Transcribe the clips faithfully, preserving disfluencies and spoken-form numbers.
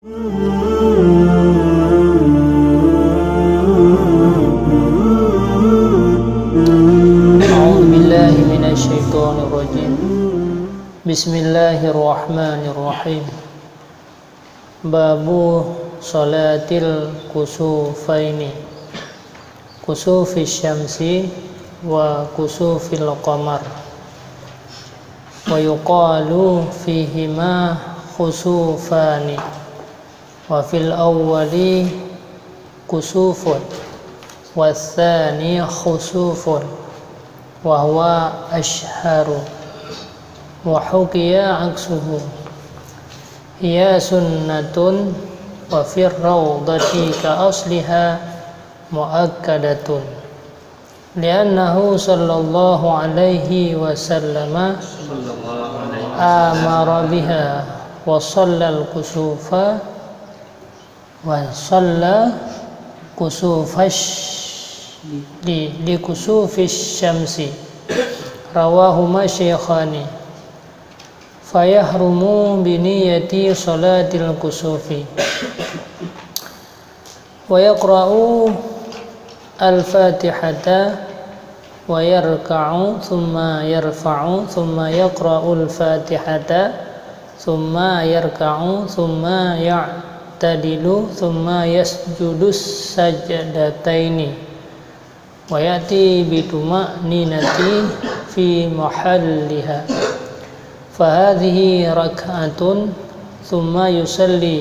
أعوذ بالله من الشيطان الرجيم. بسم الله الرحمن الرحيم. باب صلاة الكسوفين، كسوف الشمس وكسوف القمر، ويقال فيهما خسوفان، وفي الأول كسوف، والثاني خسوف، وهو أشهر، وحكي عكسه. هي سنة، وفي الروضة كأصلها مؤكدة، لأنه صلى الله عليه وسلم أمر بها، وصلى الكسوف، وصلى كسوف الش-، ل-، لكسوف الشمس. رواهما الشيخان. فيحرم بنية صلاة الكسوف. ويقرأ الفاتحة ويركع ثم يرفع ثم يقرأ الفاتحة ثم يركع ثم يعتدل ثم يسجد السجدتين ويأتي بطمأنينة في محلها، فهذه ركعة، ثم يصلي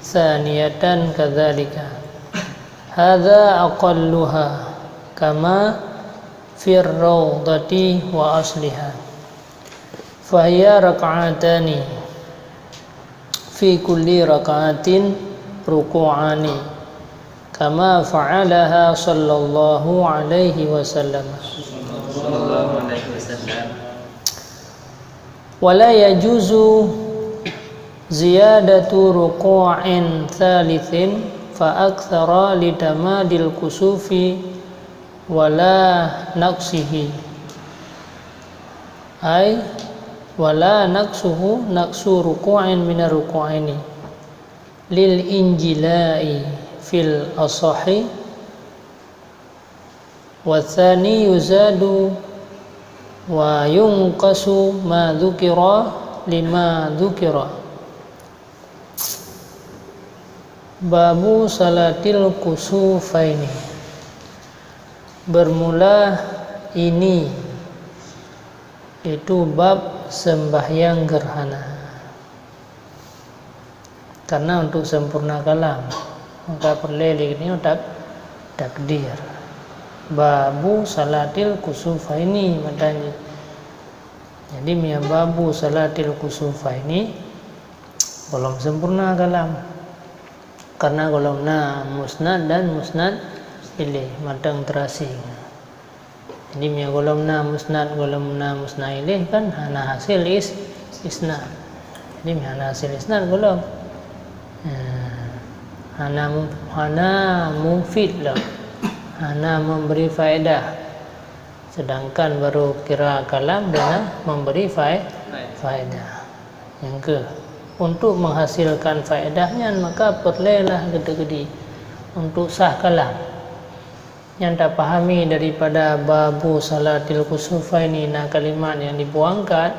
ثانية كذلك. هذا أقلها، كما في الروضة وأصلها، فهي ركعتان، في كل ركعة ركوعان، كما فعلها صلى الله عليه وسلم. ولا يجوز زيادة ركوع ثالث فأكثر لتمادي الكسوف ولا نقصه، أي ولا نقصه نقص ركوع من الركوعين، للانجلاء في الأصح، والثاني يزاد وينقص ما ذكر لما ذكر. باب صلاة الكسوفين. Bermula ini, yaitu bab sembahyang gerhana. Karena untuk sempurna kalam, maka peureulée lé geutanyoe tak-, takdir. Babu salatil kusufaini, meunan jih. Jadi, meunyoe babu salatil kusufaini, gohlom sempurna kalam. Karena gohlom na musnad dan musnad ilaih mantong teurasing. Jadi, meunyoe gohlom na musnad, gohlom na musnad ilaih, kan hana hasil is-, isnad. Jadi, meunyoe hana hasil isnad, gohlom, eh, hana mu-, hana mufid lom, hana memberi faedah. Sedangkan baru kira kalam beuna memberi fae-, faedah. Nyang keu, untuk menghasilkan faedah nyan, maka peureulée lah geuteugedi untuk sah kalam. Nyang tapahami daripada babu salatil kusufaini na kalimat nyang dibuangkan,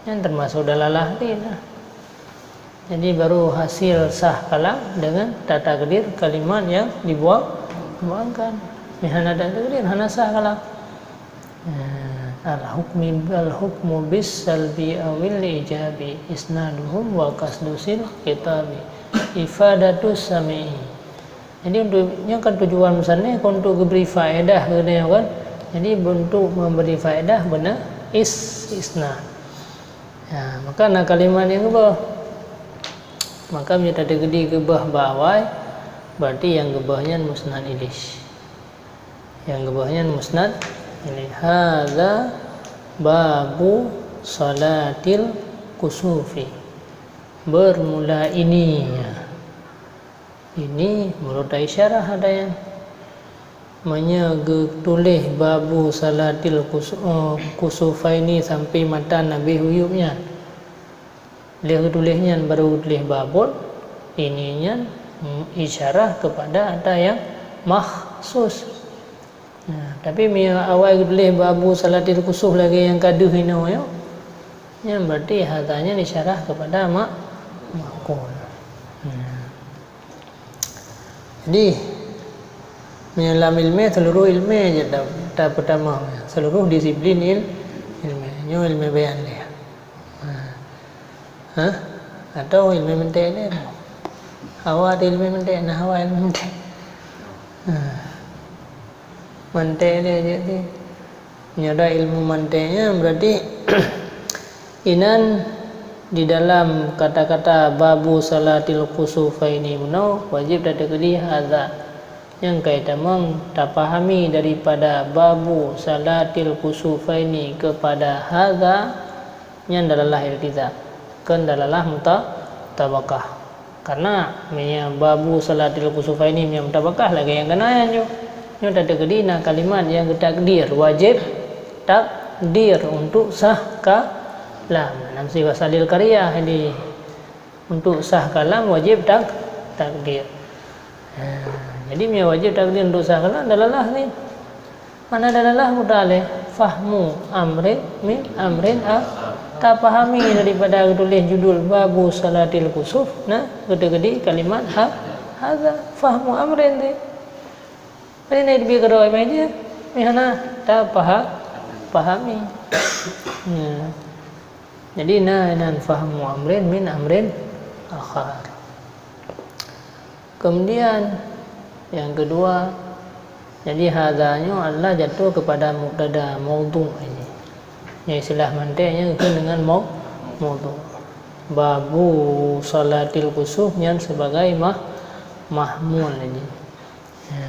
nyan teumasuk dalalah teuh na. Jadi, baru hasil sah kalam dengan tatakdir kalimat nyang dibuang, dibuangkan. Meuhana tatakdir, hana sah kalam. Nah, al-hukmi, al-hukmu bis salbi awil ijabi, isnaduhum wa qasdusil khitabi, ifadatus sami'i. Jadi, untuk, nyoe kan tujuan musannif kan untuk geubri faedah keu geutanyoe kan. Jadi, untuk memberi faedah beuna is-, isnad. Ya, maka na kalimat nyang geubeuh. Maka meunyoe tateugedi geubeuh bak awai, berarti nyang geubeuh nyan musnad ilaih. Nyang geubeuh nyan musnad ilaih. Hadza babu salatil kusufi. Bermula ini, ya. Ini meureuta isyarah ada nyan. Meunyoe geutuléh babu salatil kus-, eh, kusufaini sampai matan Nabi Huyub nyan. Lheueh geutuléh nyan baru geutuléh babun, Ini nyan, mm, isyarah kepada ata nyang makhsus. Nah, tapi meunyoe awai geutuléh babu salatil kusuf lagée nyang ka deuh inoe nyoe, nyan berarti hadza nyan isyarah kepada ma-, ma'kul. Nah. Jadi, meunyoe lam ilmé, seluruh ilmé jeuet ta-, tapeutamong, seluruh disiplin il-, ilmé. Nyoe ilmé bayan lé. Ha. Ha? Atau ilmé mantek lé? Hawa atau ilmé mantek? Nah, hawa ilmé mantek. Ha. Mantek lé jeuet di. Nyoe da ilmu mantek nyan berarti inan di dalam kata-kata babu salatil kusufaini bunoe wajéb tateukeudi hadza. Nyang ka itamong tapahami daripada babu salatil kusufaini kepada hadza, nyan dalalah iltizam, kon dalalah muta-, mutabakah. Karena meunyoe babu salatil kusufaini meunyoe mutabakah lagée nyang keunan nyoe. Nyoe tateukeudi na kalimat nyang geutakdir, wajéb takdir untuk sah kalam. Lam sifat salil karya di Untuk sah kalam wajéb tak-, takdir. Ha, jadi meunyoe wajéb takdir untuk sah kalam, dalalah ni. Mana dalalah mudah lé? Fahmu amrin min amrin a-, tapahami daripada geutuléh judul babu salatil kusuf, nah, geutakeuti kalimat ha-, hadza fahmu amrin tadi. Jadi na teubiet keudroe meuh jih, meuhana tapaha-, pahami. Ya. Jadi na nan fahmu amrin min amrin akhar. Kemudian yang kedua, jadi hadza nyoe adalah jatuh kepada mubtada maudhu' ini. Yang istilah mantiknya itu dengan mau-, maudhu'. Babu salatil kusuf nyan sebagai mah-, mahmul ini. Ha,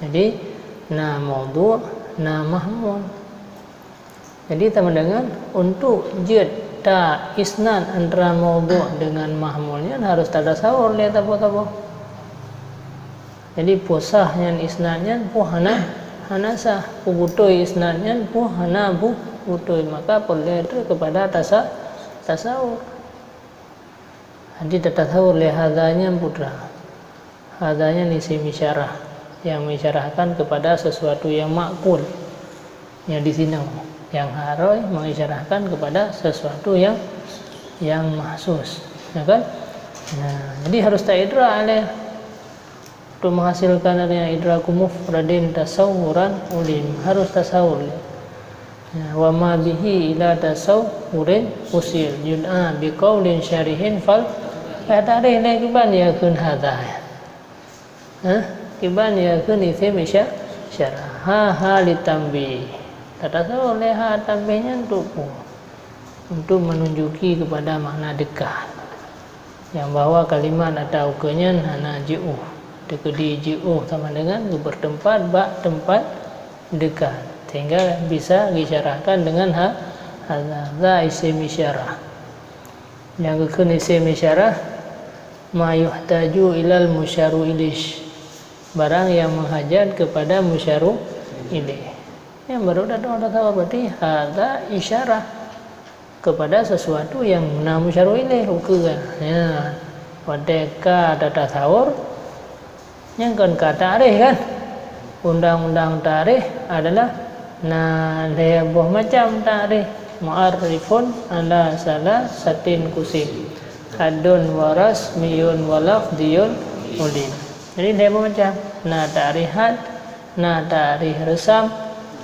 jadi, na maudhu', na mahmul. Jadi, teuma deungon untuk jeuet ta isnad antara maudhu' dengan mahmul nyan harus tatasawur lé saboh-saboh. Jadi, peue sah nyan isnad nyan, peue hana, hana sah. Peue beutôi isnad nyan, peue hana bu-, beutôi. Maka peureulée kepada tasa-, tasawur. Jadi, tatasawur lé hadza nyan putra. Hadza nyan isim isyarah yang mengisyarahkan kepada sesuatu yang makul. Yang di sinoe, yang haroi mengisyarahkan kepada sesuatu yang, yang mahsus. Ya kan? Nah, jadi harus taidrak lé. Untuk menghasilkan adanya idraku mufradin tasawuran ulim, harus tasawur. Ya, wa ma bihi ila tasawurin usil, yud'a biqaulin syarihin fal. Ka tarikh lé kiban ya kheun hadza. Ha? Kiban ya kheun isim isya-, isyarah. Ha, ha li tanbih. Tatasawur lé ha tanbih nyan untuk peue? Untuk menunjuki kepada makna dekat. Nyang bahwa kalimat atau ukeue nyan hana jiôh, teukeudi jiôh sama dengan geubeurteumpat bak teumpat dekat, sehingga bisa geuisyarahkan dengan ha-, hadza, hadza isim isyarah. Nyang geukheun isim isyarah, ma yuhtaju ilal musyaru ilaih, barang yang menghajat kepada musyaru ilaih. Nyang barô tadoe tasawur berarti hadza isyarah kepada sesuatu yang na musyaru ilaih, ukeue. Ya, watée ka tatasawur, nyang kon ka takrif kan? Undang-undang takrif adalah na lhée boh macam takrif. Mu'arrifun ala salasatin qusim. Haddun wa rasmiyun wa lafziyun ulim. Jadi lhée boh macam. Na takrif had, na takrif reusam,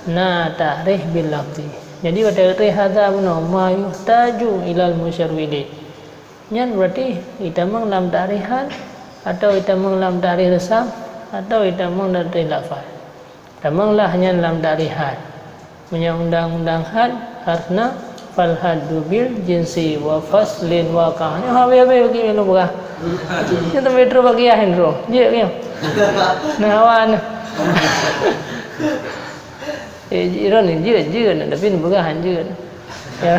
na takrif bil lafzi. Jadi watée takrif hadza bunoe ma yuhtaju ilal musyaru ilaih. Nyan berarti itamong lam takrif had, atau itamong lam takrif reusam, atau itamong lam takrif lafaz. Tamong lah nyan lam takrif had. Meunyoe undang-undang had, harfna fal haddu bil jinsi wa faslin waqa'. Nyoe habéh-habéh bagi lôn peugah. Nyoe teumé trok bagi ah droe. Jeuet nyoe. Nah, awan. Eh, droe ni jeuet, jeuet, tapi neupeugah han jeuet. Ya.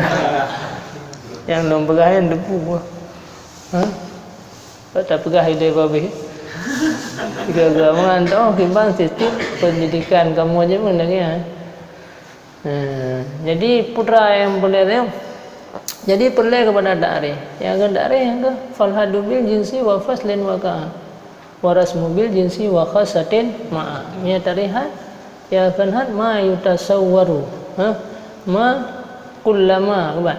Nyang lôn peugah nyan debu. Ha? Bak tapeugah ilée babeh. Tiga-tiga mangat, oh, kiban sistem pendidikan kamoe jameun lagée nyan. Nah, jadi putra nyang mulia nyoe, Jadi peureulée keupada takrif. Nyang keu takrif nyang keu fal haddu bil jinsi wa faslin wa ka'a. Wa rasmu bil jinsi wa khassatin ma'a. Meunyoe takrif had, ya kheun had ma yutasawwaru. Ha? Ma kullama, keubah.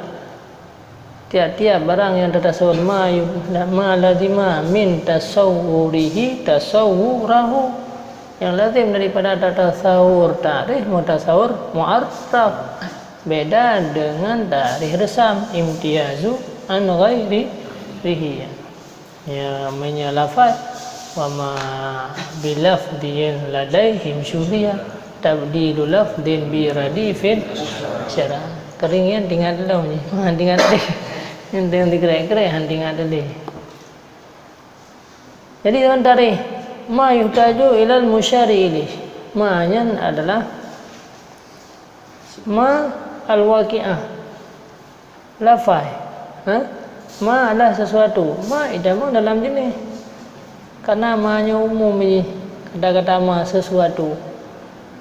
Tiap-tiap barang nyang tatasawur ma yu-, ma lazima min tasawwurihi tasawwurahu. Yang lazim daripada tatasawur takrif, mutasawur mu'arraf. Beda dengan takrif resam, imtiyazu an ghairihi. Ya, meunyoe lafaz, wa ma bilafdhin ladaihim syubiha, tabdilu lafdhin bi radifin syara. Keuringian tingkat lom ni. Ha, tingkat lé. Yang tengah dikerek-kerek, han tingkat lé. Jadi, sementara ma yuhtaju ilal musyari ilaih. Ma nyan adalah ma al-waqi'ah. Lafai. Ha? Ma adalah sesuatu. Ma itamong dalam jeuneh. Karena ma nyoe umum jih. Kata-kata ma sesuatu.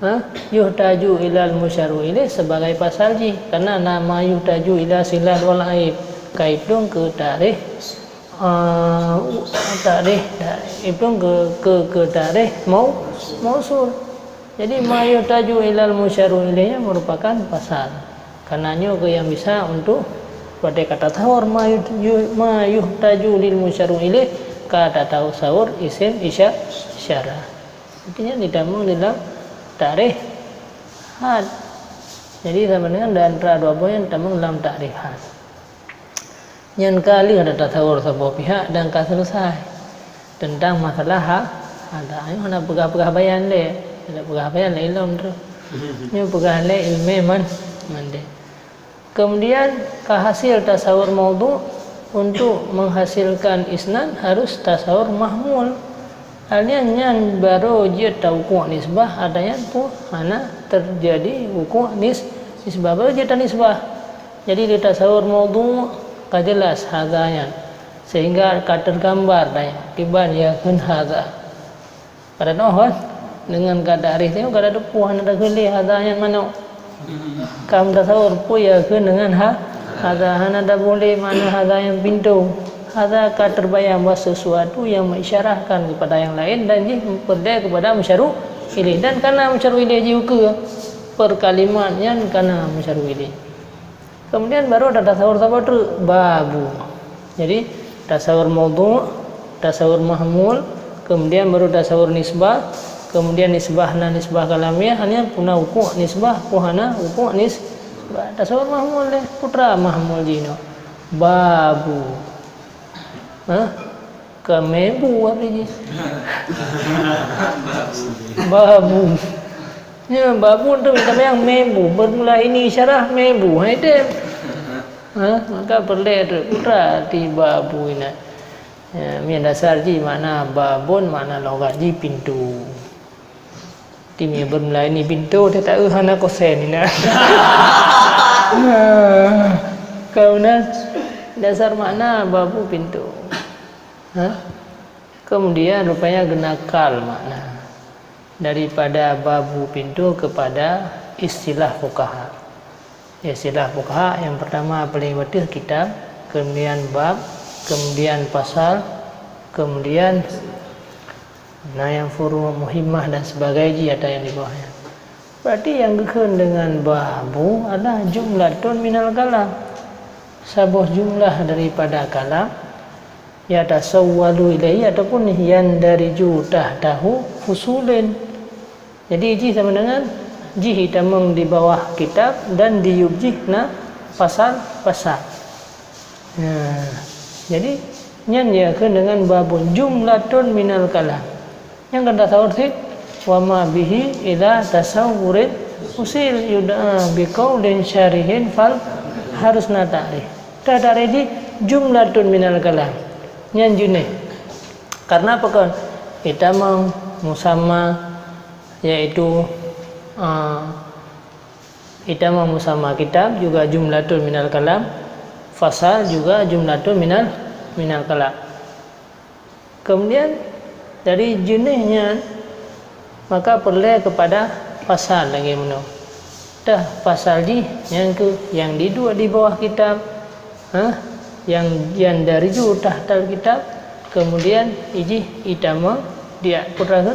Ha? Yuhtaju ilal musyaru ilaih sebagai pasal jih. Karena na ma yuhtaju ila silal wal aib. Ka iblong keu takrif, ah, takrif, iblong keu, keu, keu takrif mau-, mausul. Jadi, ma yuhtaju ilal musyaru ilaih nyan merupakan pasal. Karena nyoe keuh nyang bisa untuk pada kata tasawur ma yuh-, yuh-, ma yuhtaju lil musyaru ilaih ka tasawur isim isya-, isyarah. Artinya ditamong dalam takrif had. Jadi sama dengan di antara dua boh nyan tamong dalam takrif had. Nyan ka lheueh ada tasawur saboh pihak dan ka selesai tentang masalah ha-, hadza. Nyoe hana peugah-peugah bayan lé, hana peugah bayan lé ilom tu. Nyoe peugah lé ilmé man-, mandé. Kemudian ka hasil tasawur maudhu, untuk menghasilkan isnad harus tasawur mahmul. Hal nyan, nyan barô jeuet tawukuk nisbah, ada nyan pun hana terjadi wukuk nis-, nisbah, barô jeuet tanisbah. Jadi di tasawur maudhu ka jelas hadza nyan, sehingga ka tergambar dan kiban ya kheun hadza. Pada noh kan, dengan kata arif tu kada teupeu hana takheun lé hadza nyan manok. Ka meutasawur peue ya kheun dengan ha-, hadza, hana taboh lé makna hadza nyan pintoe. Hadza ka terbayang bahwa sesuatu yang mengisyarahkan kepada yang lain dan jih peureulée kepada musyaru ilaih. Dan karena musyaru ilaih jih ukeue, per kalimat nyan karena musyaru ilaih. Kemudian baru ada tasawur saboh treuk, babu. Jadi, tasawur maudhu', tasawur mahmul, kemudian baru tasawur nisbah, kemudian nisbah na nisbah kalamiah, hanya puna wukuk nisbah, pun hana wukuk nisbah. Tasawur mahmul deh, putra mahmul jinoe. Babu. Hah? Ka mebu apa ji? Babu. Ya, babu tu kita bayang mebu. Bermula ini syarah mebu. Hai deh. Ha, maka peureulée tu putra ti babu ina. Ya, min dasar ji makna babun, makna logat ji pintu. Ti mi bermula ini pintu, tetapi hana kosen ina. Kau na dasar makna babu pintu. Ha? Kemudian rupanya genakal makna daripada babu pintu kepada istilah fuqaha. Istilah fuqaha yang pertama paling betul kitab, kemudian bab, kemudian pasal, kemudian na yang furu muhimmah dan sebagainya ada yang di bawahnya. Berarti yang dikheun dengan babu adalah jumlatun minal kalam. Saboh jumlah daripada kalam, yatasawwalu ilaihi ataupun yandariju tahtahu fusulin. Jadi jih sama dengan jih itamong di bawah kitab dan di yup jih na pasal-pasal. Nah, jadi nyan ya kheun dengan babun jumlatun minal kalam. Nyang ka tasawur cit, wa ma bihi ila tasawurin usil yud'a biqaulin syarihin fal harus na takrif. Takrif jih jumlatun minal kalam. Nyan jeuneh. Karena apa kan? Itamong musamma, yaitu, ah, itamong musamma kitab juga jumlatun minal kalam, fasal juga jumlatun minal, minal kalam. Kemudian dari jeuneh nyan maka peureulée kepada pasal lagée meunoe. Tah pasal jih nyang keu nyang diduek di bawah kitab, Ha? Yang, yang dariju tahtal kitab, kemudian ijih itamong di, peue teuma,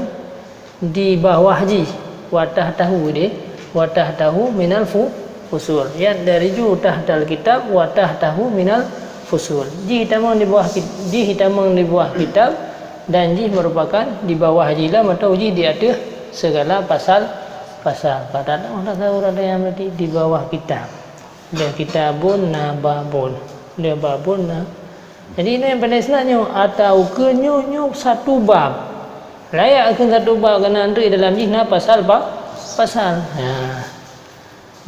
di bawah jih, wa tahtahu deh, wa tahtahu minal fu-, fusul. Yang dariju tahtal kitab, wa tahtahu minal fusul. Jih itamong di bawah ki-, jih itamong di bawah kitab, dan jih merupakan di bawah jih lah, atau jih di ateueh segala pasal-pasal. Pada orang tasawur ada yang berarti di bawah kitab. Lé kitabun na babun. Lé babun na. Jadi, nyoe nyang pandai seunang nyoe, atawa keu nyoe, nyoe satu bab. Layak keu satu bab, keunan teuk dalam jih na pasal ba-, pasal. Ha.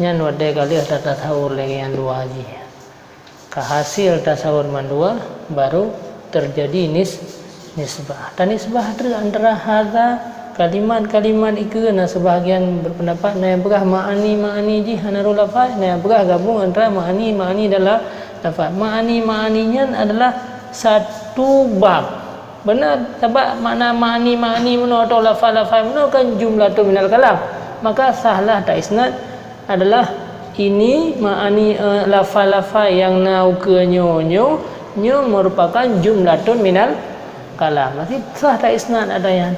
Nyan watée ka lheueh tatasawur lagée nyang dua jih. Ka hasil tasawur mandua, baru teujadi nis-, nisbah. Tanisbah treuk antara hadza, kalimat-kalimat ikeue, na seubahagian berpendapat na nyang peugah ma'ani-ma'ani jih hana rôh lafai, na nyang peugah gabong antara ma'ani-ma'ani dan la-, lafai. Ma'ani-ma'ani nyan adalah satu bab. Beuna, sabab makna ma'ani-ma'ani meunoe atau lafai-lafai meunoe kan jumlatun minal kalam. Maka sahlah taisnad adalah ini ma'ani, eh, lafai-lafai nyang na ukeue nyoe, nyoe, nyoe merupakan jumlatun minal kalam. Berarti sah taisnad ata nyan.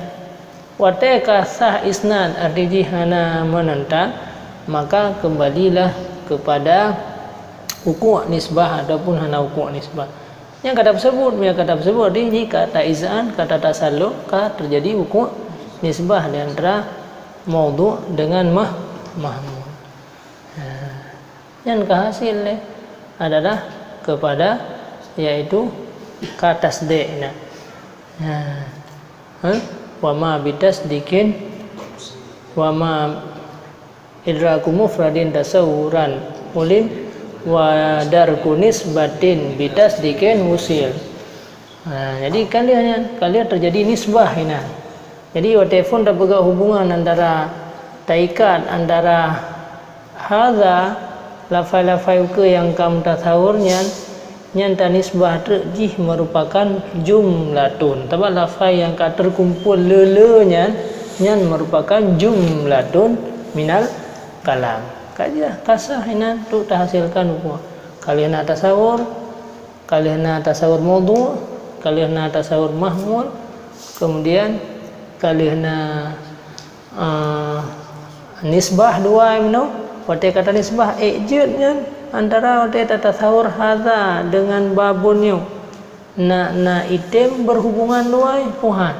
Watée ka sah isnad, arti jih hana meunentang, maka kembalilah kepada hukuk nisbah ataupun hana hukuk nisbah. Nyang ka tapeuseubut, nyang ka tapeuseubut, arti jih ka taizan, ka tatasalluq, ka teujadi hukuk nisbah di antara maudhu' dengan mah-, mahmul. Ha. Nyan ka hasil lé adalah kepada, yaitu ka tasdiq na. Ha. Ha? Wa ma bitasdiqin, wa ma idraku mufradin tasawuran ulim, wa darku nisbatin bitasdiqin wusil. Ha, jadi ka lheueh nyan, ka lheueh teujadi nisbah inan. Jadi watée phon tapeugah hubungan antara, taikat antara hadza, lafai-lafai ukeue nyang ka meutasawur nyan, nyan tanisbah treuk jih merupakan jumlatun. Sabab lafai nyang ka teukumpul le-le nyan, nyan merupakan jumlatun minal kalam. Ka jeulaih, ka sah inan treuk tahasilkan hukuk. Ka lheueh na tasawur, ka lheueh na tasawur maudhu', ka lheueh na tasawur mahmul, kemudian ka lheueh na, eh, nisbah dua meunoe. Watée ka tanisbah ék jeuet nyan antara watée tatasawur hadza deungon babun nyoe. Na, na item berhubungan dua puhan.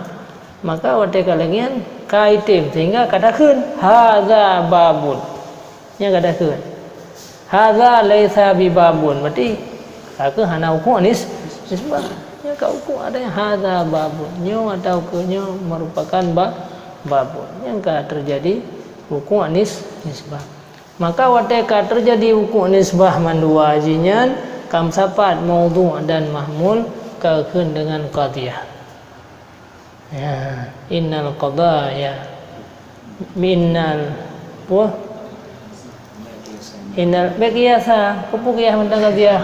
Maka watée ka lagée nyan ka item sehingga ka takheun hadza babun. Nyan ka takheun. Hadza laisa bibabun. Berarti ka keuh hana hukuk nis-, nisbah. Nyan ka hukuk ada hadza babun. Nyoe atau keu nyoe merupakan ba-, babun. Nyan ka teujadi hukuk nis-, nisbah. Maka watée ka teujadi hukuk nisbah mandua jih nyan, ka meusapat maudhu' dan mahmul ka kheun deungon qadhiyah. Ya, innal qadaya. Innal, wah. Innal, bèk qiyasa, peue qiyas mantong qadiyah.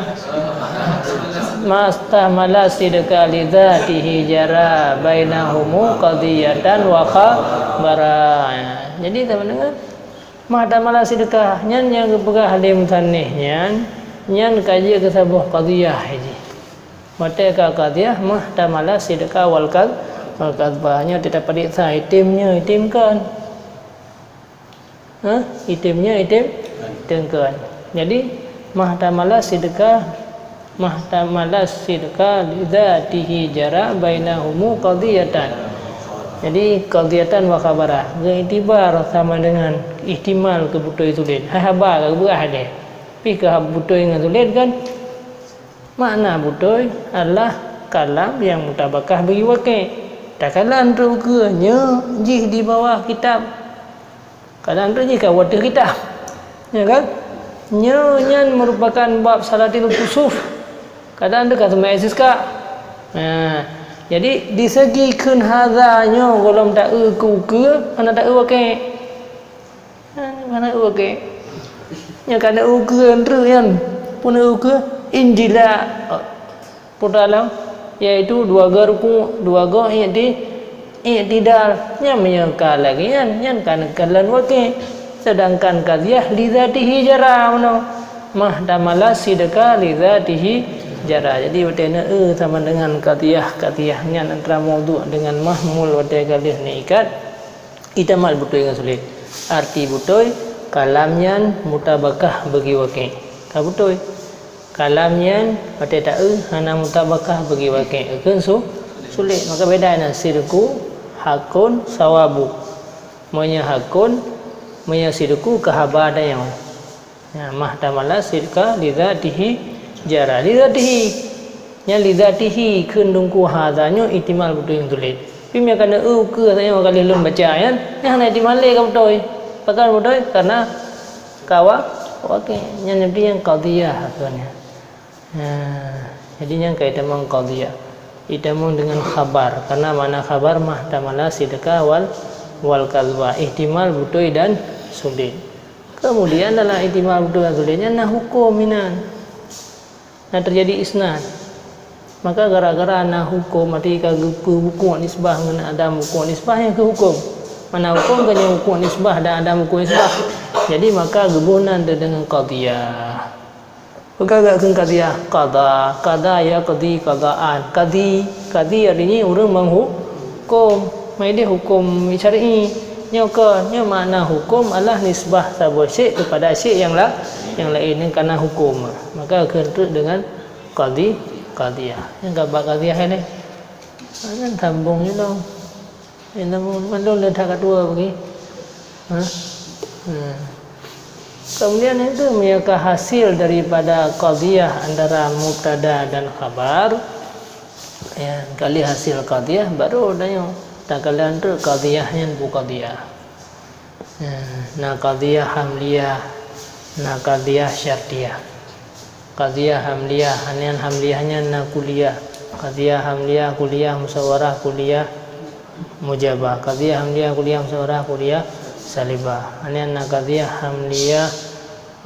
Mastahmala sidqa li dzatihi jara bainahumu qadiyatan wa khabara. Ya. Jadi, sama dengan mahtamala sidqa, nyan nyang geupeugah lé musannif nyan, nyan ka jeuet keu saboh qadiyah jih. Watée ka qadiyah mahtamala sidqa wal kadh-, wal kadhba, nyoe teutab padik sa, item nyoe, item kon. Hah? Item nyoe, item, item kon. Jadi, mahtamala sidqa, mahtamala sidqa li dzatihi jara bainahumu qadiyatan. Jadi, qadiyatan wa khabara. Geuiktibar sama dengan ihtimal keu beutôi sulet. Hai haba ka geupeugah lé. Pih keu beutôi ngon sulet kan? Makna beutôi adalah kalam nyang mutabakah bagi wakil. Takalon treuk ukeue nyoe jih di bawah kitab. Kadang tu jih ka wateuh kitab. Ya kan? Nyoe nyan merupakan bab salatil kusuf. Kadang tu ka seumai istisqa. Nah, jadi di segi kheun hadza nyoe gohlom ta-eu keu ukeue, hana ta-eu wakil. Hana eu wakil. Nyoe ka na ukeue treuk nyan. Pun ukeue injila. Peue talam, yaitu dua goe ruku', dua goe i'ti-, i'tidal. Nyan meunyoe ka lagée nyan, nyan ka neukalon wakil. Sedangkan qadiyah li dzatihi jara meunoe. Mahtamala sidqa li dzatihi jara. Jadi, watée na eu sama dengan qadhiyah, qadhiyah nyan antara maudhu' dengan mahmul watée ka lheueh neuikat, ihtimal beutôi ngon sulet. Arti beutôi, kalam nyan mutabakah bagi wakil. Ka beutôi. Kalam nyan watée ta eu hana mutabakah bagi wakil. Kheun su-, sulet. Maka beda na sidqu, hakun, sawabu. Meunyoe hakun, meunyoe sidqu ka haba tanyoe. Ya, mahtamala sidqa li dzatihi jara. Li dzatihi. Nyan li dzatihi kheun dungku hadza nyoe ihtimal beutôi ngon sulet. Tapi meunyoe ka na eu keue saja ka lheueh lôn baca nyan, nyan hana ihtimal lé ka beutôi. Pakon beutôi? Karena ka wa-, wakil. Nyan berarti nyang qadhiyah kheun nyan. Nah, jadi nyang ka itamong qadhiyah. Itamong dengan khabar. Karena makna khabar mahtamala sidqa wal, wal kadzba. Ihtimal beutôi dan sulet. Kemudian dalam ihtimal beutôi dan sulet nyan na huköm inan. Na terjadi isnad. Maka gara-gara na huköm, arti ka geupeu huköm nisbah ngon adam huköm nisbah nyang keu huköm. Mana huköm ka nyang huköm nisbah dan adam huköm nisbah. Jadi maka geuboh nan dengan qadhiyah. Peugah gak kheun qadhiyah, qadha, qadha yaqdhi qadhaan. Qadhi, qadhi artinya ureuëng menghukum. Maideh hukum syar'i. Nyoe kon, nyoe makna hukum adalah nisbah saboh syek kepada syek yang la-, yang lain, nyan kana hukum. Maka kheun treuk dengan qadhi, qadhiyah. Nyang ka bak qadhiyah ni. Kan sambung je dong. Ilmu mandum le that ka tuwo bagi. Ha? Hmm. Kemudian itu meunyoe ka hasil daripada qadhiyah antara mubtada dan khabar. Ya, kali hasil qadhiyah baru tanyoe takalon tu qadhiyah nyan bu qadhiyah. Ya, na qadhiyah hamliyah, na qadhiyah syartiyah. Qadhiyah hamliyah, nyan hamliyah nyan na kulliyah. Qadhiyah hamliyah kulliyah musyawarah kulliyah mujabah. Qadhiyah hamliyah kulliyah musyawarah kulliyah salibah. Nyan na qadhiyah hamliyah,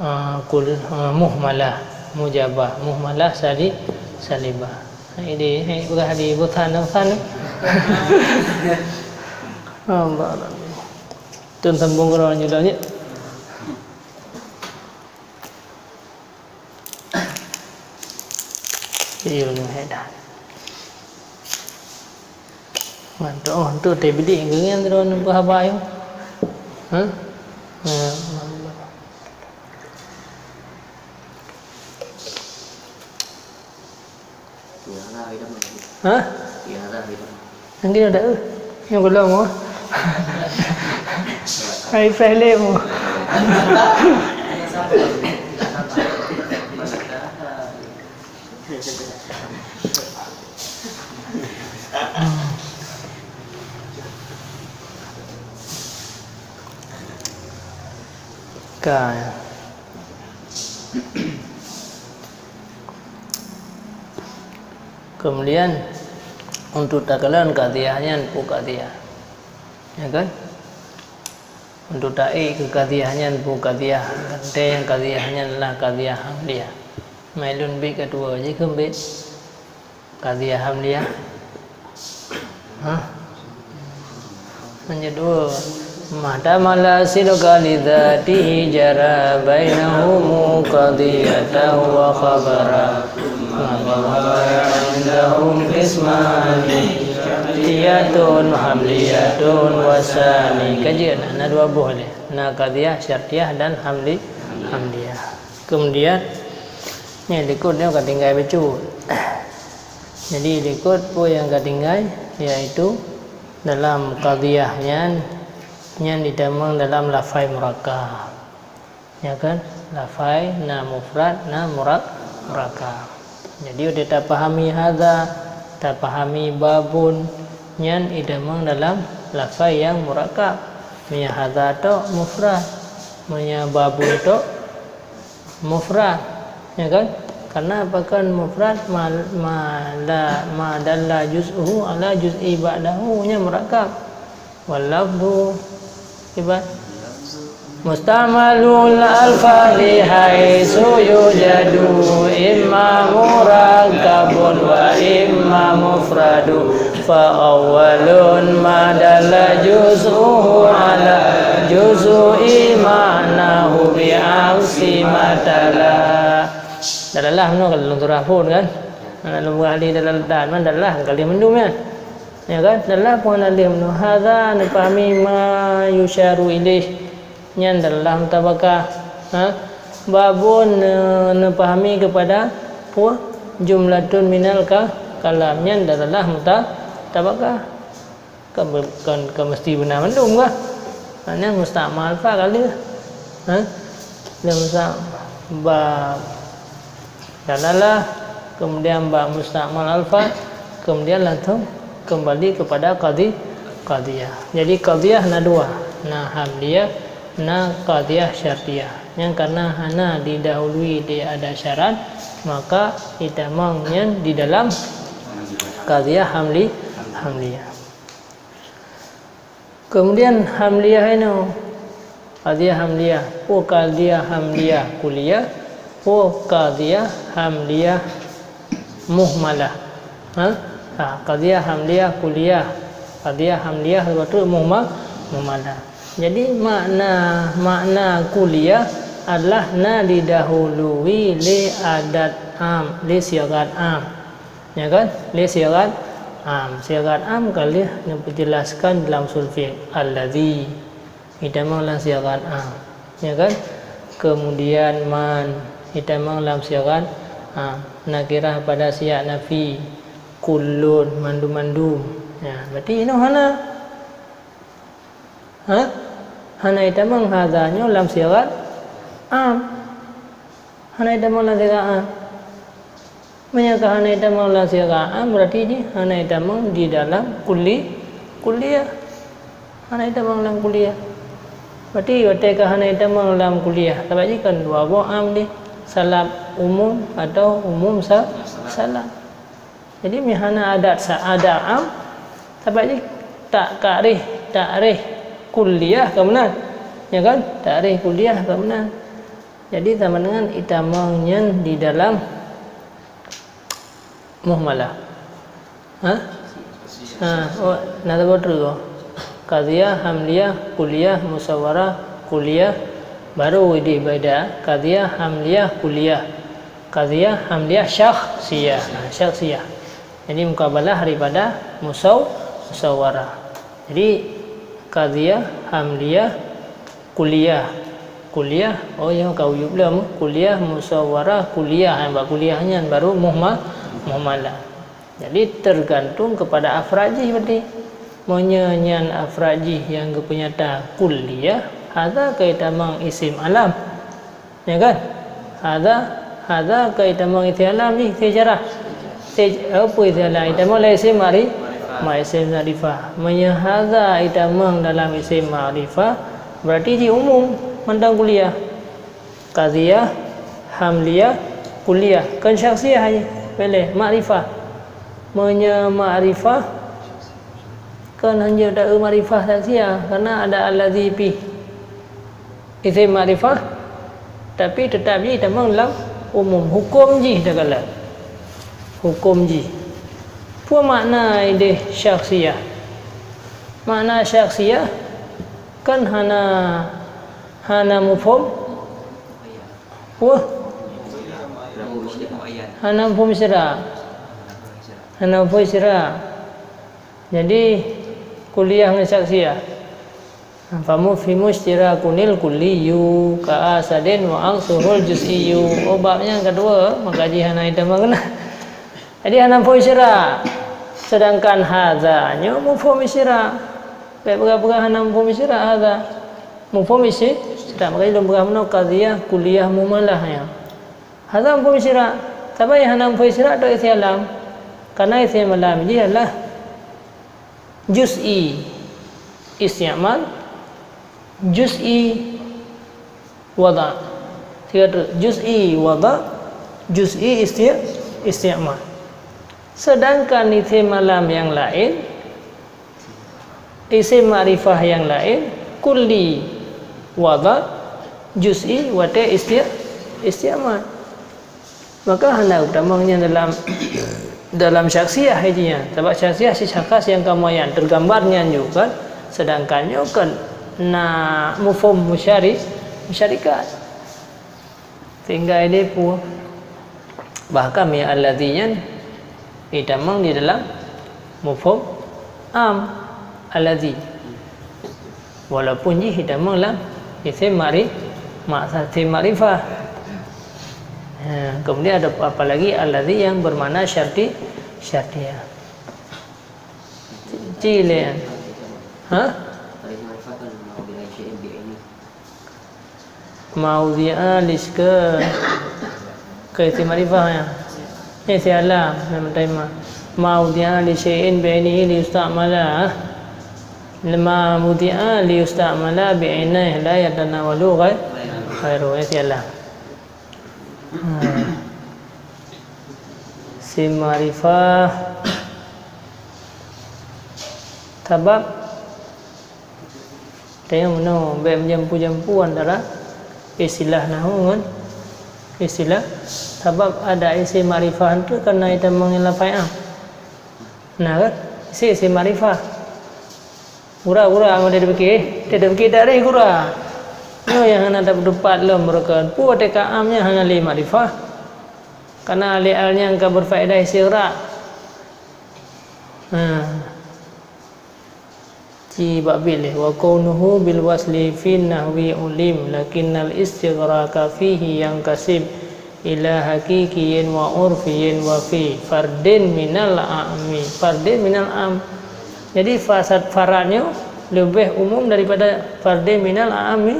eh, kul-, eh, muhmalah mujabah, muhmalah sali-, salibah. Ini, ini udah di butan, butan. Allah. Tun sambung ke orang jual ni. Iya, ni hedah. Mantap, oh, tu teh bidik geuyan tu, nampak haba ayuh. Ha? Ha. Ha? Nanggi ada eh. Nyong golom oh. Hai peh lem oh. Ka. Kemudian untuk takalon qadhiyah nyan peue qadhiyah. Ya kan? Untuk taék keu qadhiyah nyan peue qadhiyah. Teuntée nyang qadhiyah nyan adalah qadhiyah hamliyah. Mai lôn bit ka tuwo jih keumbit. Qadhiyah hamliyah. Hah? Meunyoe dua. Mahtamala sidqa li dzatihi jara bainahum qadhiyatan wa khabara. Madhhara indahum qismani. Syartiyatun hamliyatun wa sani. Kaji na, na dua boh lé. Na qadhiyah syartiyah dan hamli-, hamliyah. Kemudian, ni likot ni ka tinggai bacut. Jadi, likot peue nyang ka tinggai, yaitu dalam qadhiyah nyan, nyan ditamong dalam lafai murakkab. Ya kan? Lafai na mufrad, na murak-, murakkab. Jadi, udah tapahami hadza, tapahami babun, nyan ditamong dalam lafai nyang murakkab. Meunyoe hadza tok mufrad, meunyoe babun tok mufrad, ya kan? Karena apa kan mufrad ma, ma la, ma dalla juz'uhu ala juz'i ba'dahu nya murakkab. Wal lafzu iba mustamalul alfani haitsu yujadu imma murakkabun wa imma mufradu. Fa awwalun ma dalla juz'uhu ala juz'i ma'nahu bi aksi Matala. Dalalah meunoe ka lôn surah phon kan. Aneuk lôn peugah lé dalalah, man dalalah ka lheueh mandum nyan. Ya kan? Dalalah phon hana lheueh meunoe. Hadza neupahami ma yusyaru ilaih. Nyan dalalah mutabakah. Ha? Babun ne-, neupahami keupada peue? Jumlatun minal ka-, kalam. Nyan dalalah muta-, mutabakah. Kan, kan, kan meusti beuna mandum kah? Makna mustakmal fa ka lheueh. Ha? Lheueh musta-, ba dalalah, kemudian ba mustakmal alfa, kemudian langsung kembali kepada qadi-, qadiyah. Jadi qadiyah na dua, na hamliyah, na qadiyah syartiyah. Nyang karena hana didahului lé adat syarat, maka itamong nyan di dalam qadiyah hamli-, hamliyah. Kemudian hamliyah inoe, qadiyah hamliyah, peue qadiyah hamliyah kulliyah, peue qadiyah hamliyah muhmalah. Ha? Ha, qadiyah hamliyah kulliyah, qadiyah hamliyah beutôi muhma-, muhmalah. Jadi makna, makna kulliyah adalah na didahului lé adat am, lé sigat am. Ya kan? Lé sigat am. Sigat am ka lheueh neupeujelaskan dalam usul fiqh. Allazi. Itamong lam sigat am. Ya kan? Kemudian man. Itamong lam sigat am. Nakirah pada siyak nafi. Kullun, mandum-mandum. Ya, berarti inoe hana. Ha? Hana itamong hadza nyoe lam sigat am. Hana itamong lam sigat am. Meunyoe ka hana itamong lam sigat am, berarti jih hana itamong di dalam kulli-, kulliyah. Hana itamong lam kulliyah. Berarti watée ka hana itamong lam kulliyah, sabab jih kan dua boh am deh, salab umum atau umum sa-, salab. Jadi, meuhana adat sa-, adat am, sabab jih tak-, takrif, takrif kulliyah ka meunan. Ya kan? Takrif kulliyah ka meunan. Jadi, sama dengan itamong nyan di dalam muhmalah. Ha? Ha, oh, na saboh treuk. Qadiyah, hamliyah, kulliyah, musawwarah, kulliyah. Baru ideh beda. Qadiyah, hamliyah, kulliyah. Qadiyah, hamliyah, syakhsiyah. Ha, syakhsiyah. Jadi, mukabalah daripada musaw-, musawwarah. Jadi, qadiyah, hamliyah, kulliyah. Kulliyah, oh, nyang ka uyueb lom. Kulliyah, musawwarah, kulliyah. Ha, bak kulliyah nyan baru muhma-, muhmalah. Jadi, tergantung kepada afrad jih berarti. Meunyoe nyan afrad jih nyang geupeunyata kulliyah, hadza ka itamong isim alam. Ya kan? Hadza, hadza ka itamong isim alam jih, isim isyarah. Isim, apa isim alam? Itamong lam isim ma'ri-, ma isim ma'rifah. Meunyoe hadza itamong dalam isim ma'rifah, berarti jih umum mantong kulliyah. Qadiyah, hamliyah, kulliyah. Kon syakhsiyah jih, boleh, ma'rifah. Meunyoe ma'rifah, kon hanjeuet taeu ma'rifah syakhsiyah, karena ada allazi pih. Isim ma'rifah, tapi teutap jih tamong lam umum. Huköm jih takalon. Huköm jih. Peue makna ideh syakhsiyah? Makna syakhsiyah kan hana, hana muphom. Wah. Hana muphom isyrak. Hana muphom isyrak. Jadi, kulliyah ngon syakhsiyah. Fa mufhimu ishtirakunil kulliyyu ka asadin wa aksuhul juz'iyyu. Oh, bab nyang keudua, maka jih hana itamong keunan. Jadi, hana muphom isyrak. Sedangkan hadza nyoe muphom isyrak. Bèk peugah-peugah hana muphom isyrak hadza. Muphom isi-, isyrak. Maka jih lôn peugah meunoe qadiyah kulliyah muhmalah nyan. Hadza muphom isyrak. Saban hana muphom isyrak, tok isim alam. Karena isim alam jih adalah juz'i isti'mal, juz'i wada'. Tiga tu, juz'i wada', juz'i isti-, isti'mal. Sedangkan isim alam nyang laén, isim makrifah nyang laén, kulli wada', juz'i watèe isti-, isti'mal. Maka hana geutamong nyan dalam, dalam syakhsiyah jih nyan. Sabab syakhsiyah sifat khas nyang ka muayyan, teugambar nyan ju kan. Sedangkan nyoe kan na muphom musyari-, musyarikat. Sehingga ilée peue, bahkan mi allazi nyan itamong di dalam mufhum am allazi. Walaupun jih itamong lam isim ma'ri-, ma-, isim ma'rifah. Ha, kemudian ada apa lagi allazi yang bermakna syarti, syartiyah. Ci-, ci le. Ha? Maudi'a liska. Ke isim ma'rifah ya. Ni si alam, nama tema. Maudi'a li syai'in bi'ainihi liyusta'mala. Maudi'a liyusta'mala bi'ainihi la yatanawalu ghai-, ghairu. Ni si alam. Hmm. Isim ma'rifah. Sabab Teuh meunoe, bék meujampu-jampu antara istilah nahwu ngon istilah, sabab ada isim ma'rifah tu kan na itamong lafai am. Nah kan? Isi isim ma'rifah. Gura-gura, meunan tapikir, eh, tapikir tak ada gura. Nyoe nyang hana tapeutupat lom meureuka. Peue teuka am nyang hana lé ma'rifah? Karena lé al nyang ka berfaedah istighraq. Nah. Ci bak bileh, wa kaunuhu bil wasli fi nahwi ulim, lakinnal istighraka fihi yankasib ila haqiqiyyin wa urfiyyin wa fi fardin minal ammi, fardin minal am. Jadi, fasad farad nyoe leubeh umum daripada fardin minal ammi,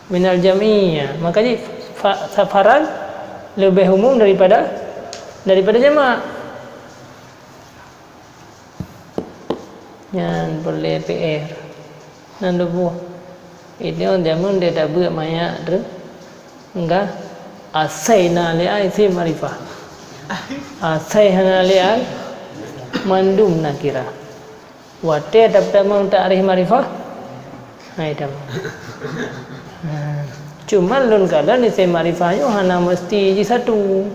minal jam'i, ya. Makanya fa-, sa-, farad leubeh umum daripada, daripada jamak. Nyan peureulée P R. Nyan tuboh. Itu jameun dia tak buat mayak tu. Enggak. Asai na lé ai isim ma'rifah. Asai hana lé ai mandum nakirah. Watée tapeutama ta'rif ma'rifah, hai tamong. Nah, cuma lôn kalon isim ma'rifah nyoe hana meusti jisatu.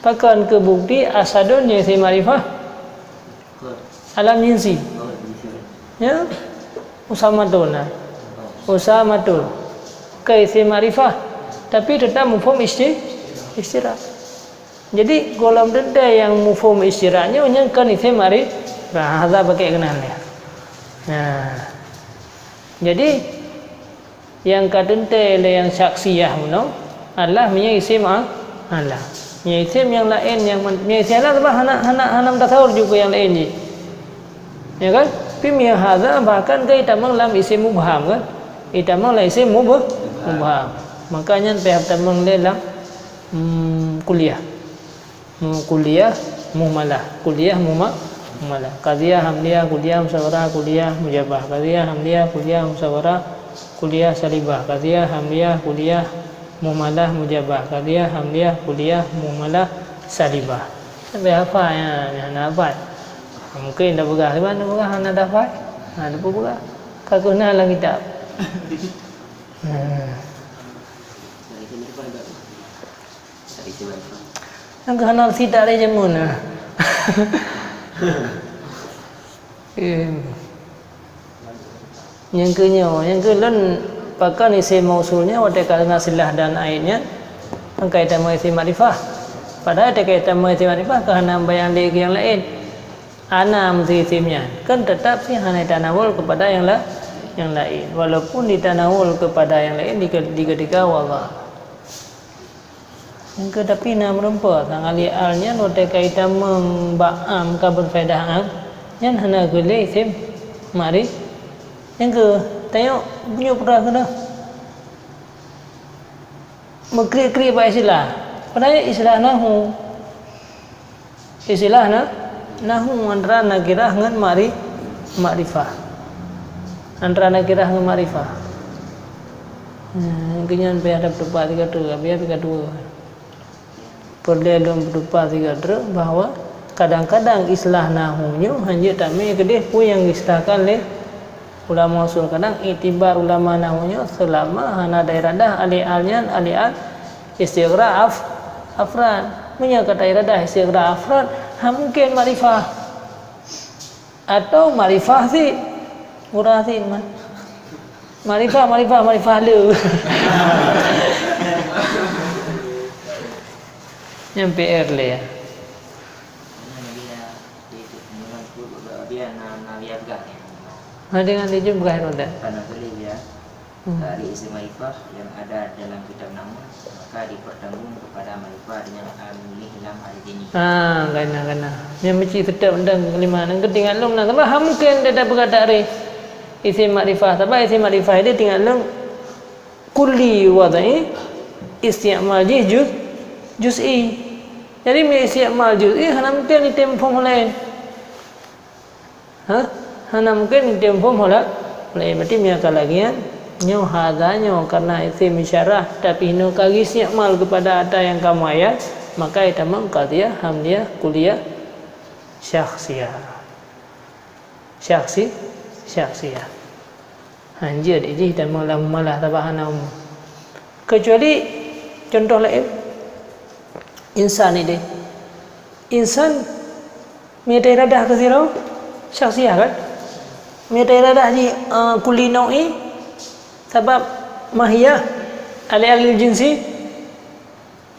Pakon keu bukti asadun nyang isim ma'rifah? Alam jinsi. Ya? Usamatul, nah. Usamatul. Ka isim ma'rifah, tapi tetap mufhum isti-, istighraq. Jadi, gohlom teuntée nyang mufhum istighraq nyoe nyang kon isim ma'ri-, nah, hadza pakai keunan ya. Nah. Jadi, nyang ka teuntée lé nyang syakhsiyah meunoe adalah meunyoe isim a-, alam. Meunyoe isim nyang laén nyang men-, meunyoe isim alam sabab hana, hana, hana meutasawur ju keu nyang laén jih. Ya kan? Tapi meunyoe hadza bahkan ka itamong lam isim mubham kan? Itamong lam isim mub-, mubham. Maka nyan payah tamong lé lam, hmm, kuliah. Mu-, kuliah muhmalah, kuliah muma-, muhmalah. Qadhiyah hamliyah, kuliah musawwarah, kuliah mujabah. Qadhiyah hamliyah, kuliah musawwarah, kuliah salibah. Qadhiyah hamliyah, kuliah muhmalah, mujabah. Qadhiyah hamliyah, kuliah muhmalah, salibah. Sampai hafal, ya, ya, hana hafal. Mungkin dah peugah, sebab dah peugah, hana dah hafal. Ha, dah peugah. Ka keuh na lam kitab. Hmm. Nyang keu hana sidak lé jameun na. Eh. Nyang keu nyoe, nyang keu lôn pakon isim mausul nyoe watée ka na silah dan ain nyan, nyang ka itamong isim makrifah. Padahai watée ka itamong isim makrifah ka hana bayang lé keu nyang laén. Ana meusti isim nyan, kan teutap sih hana itanawul keupada nyang la-, nyang laén. Walaupun ditanawul keupada nyang laén di ke-, di keutika wala. Nyang keu tapi na meureumpok sang alif al nyan watée ka itamong bak am ka beufaedah am, nyan hana geulée isim makrif. Nyang keu tanyoe bunyuk peugah keunoe. Meukriet-kriet bak istilah. Padahai istilah nahu. Istilah na-, nahu antara nakirah ngon makri-, makrifah. Antara nakirah ngon makrifah. Hmm, keu nyan payah tapeutupat sigoe teuk, biar pih ka tuwoe. Peureulée lôn peutupat sigoe teuk bahwa kadang-kadang istilah nahu nyoe hanjeuet tamé keudeh peue nyang geuistilahkan lé ulama usul. Kadang iktibar ulama nahu nyoe seulama hana ada iradah alif al nyan alif al istighraq af-, afrad. Meunyoe ka ta iradah istighraq afrad, hana mungken makrifah. Atau makrifah cit, murah cit man. Makrifah, makrifah, makrifah le. Nyang P R lé ya. Ha, dengan dijumpa roda. Dari isim makrifah yang ada dalam kitab Nahwu, maka dipertanggung kepada makrifah dengan al-mulhi lam al-jini. Ha, kena, kena. Nyang meuci tetap dan kelima. Nang keutinggal lom na. Sebab ha mungkin dia dah berkata dari isim makrifah. Sebab isim makrifah dia tinggal lom kulli wadai, isti'mal jih juz, juz'i. Jadi, meu isti'mal juz'i hana mungkin item phom lain. Ha? Hana mungkin item phom lain. Berarti meu ka lagèe nyan, nyoe hadza nyoe karena isim isyarah, tapi nyoe ka isti'mal kepada ata nyang ka muayyan, maka itamong qadhiyah hamziyah kulliyah syakhsiyah. Syakhsi, syakhsiyah. Hanjeuet jih tamong lam mumalah sabab hana umum. Kecuali contoh laén, insan idéh. Insan meu iradah keu sidroe syakhsiyah kan? Meu iradah jih, eh, kulli nau'i sabab mahiyah, al-i'lal lil jinsi.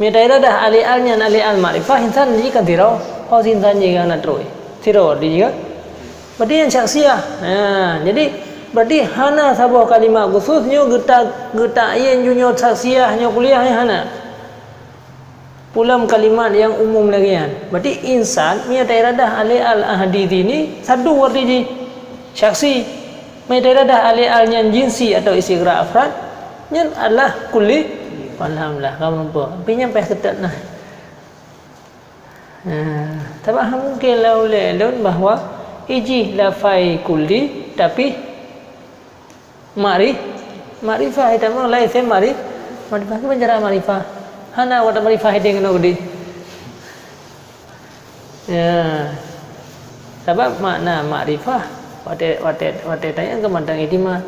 Meu iradah al-i'lal nyan al-i'lal makrifah, insan jih kan sidroe. Oh, insan jih kan na trôh. Sidroe jih kan. Berarti nyan syakhsiyah. Ha, jadi berarti hana saboh kalimat khusus nyoe geuta-, geuta'yin ju nyoe syakhsiyah, nyoe kulliyah, nyoe hana. Pulam kalimat nyang umum lagèe nyan. Berarti insan meu iradah al-i'lal ahadi ini satu arti jih. Syakhsi. Meu iradah al-i'lal nyan jinsi atau istighraq afrad, nyan adalah kulli. Alhamdulillah, ka meureumpok. Tapi nyan payah seutôt nah. Nah, sabab hana mungkin lôn ulèe lôn bahwa ijih lafai kulli, tapi makri-, makrifah, itamong laén isim makri-, makrifah. Kiban cara makrifah? Hana watèe makrifah idéh ngon udép. Ya. Sabab makna makrifah, watèe, watèe, watèe tanyong keu mantong ihtimal.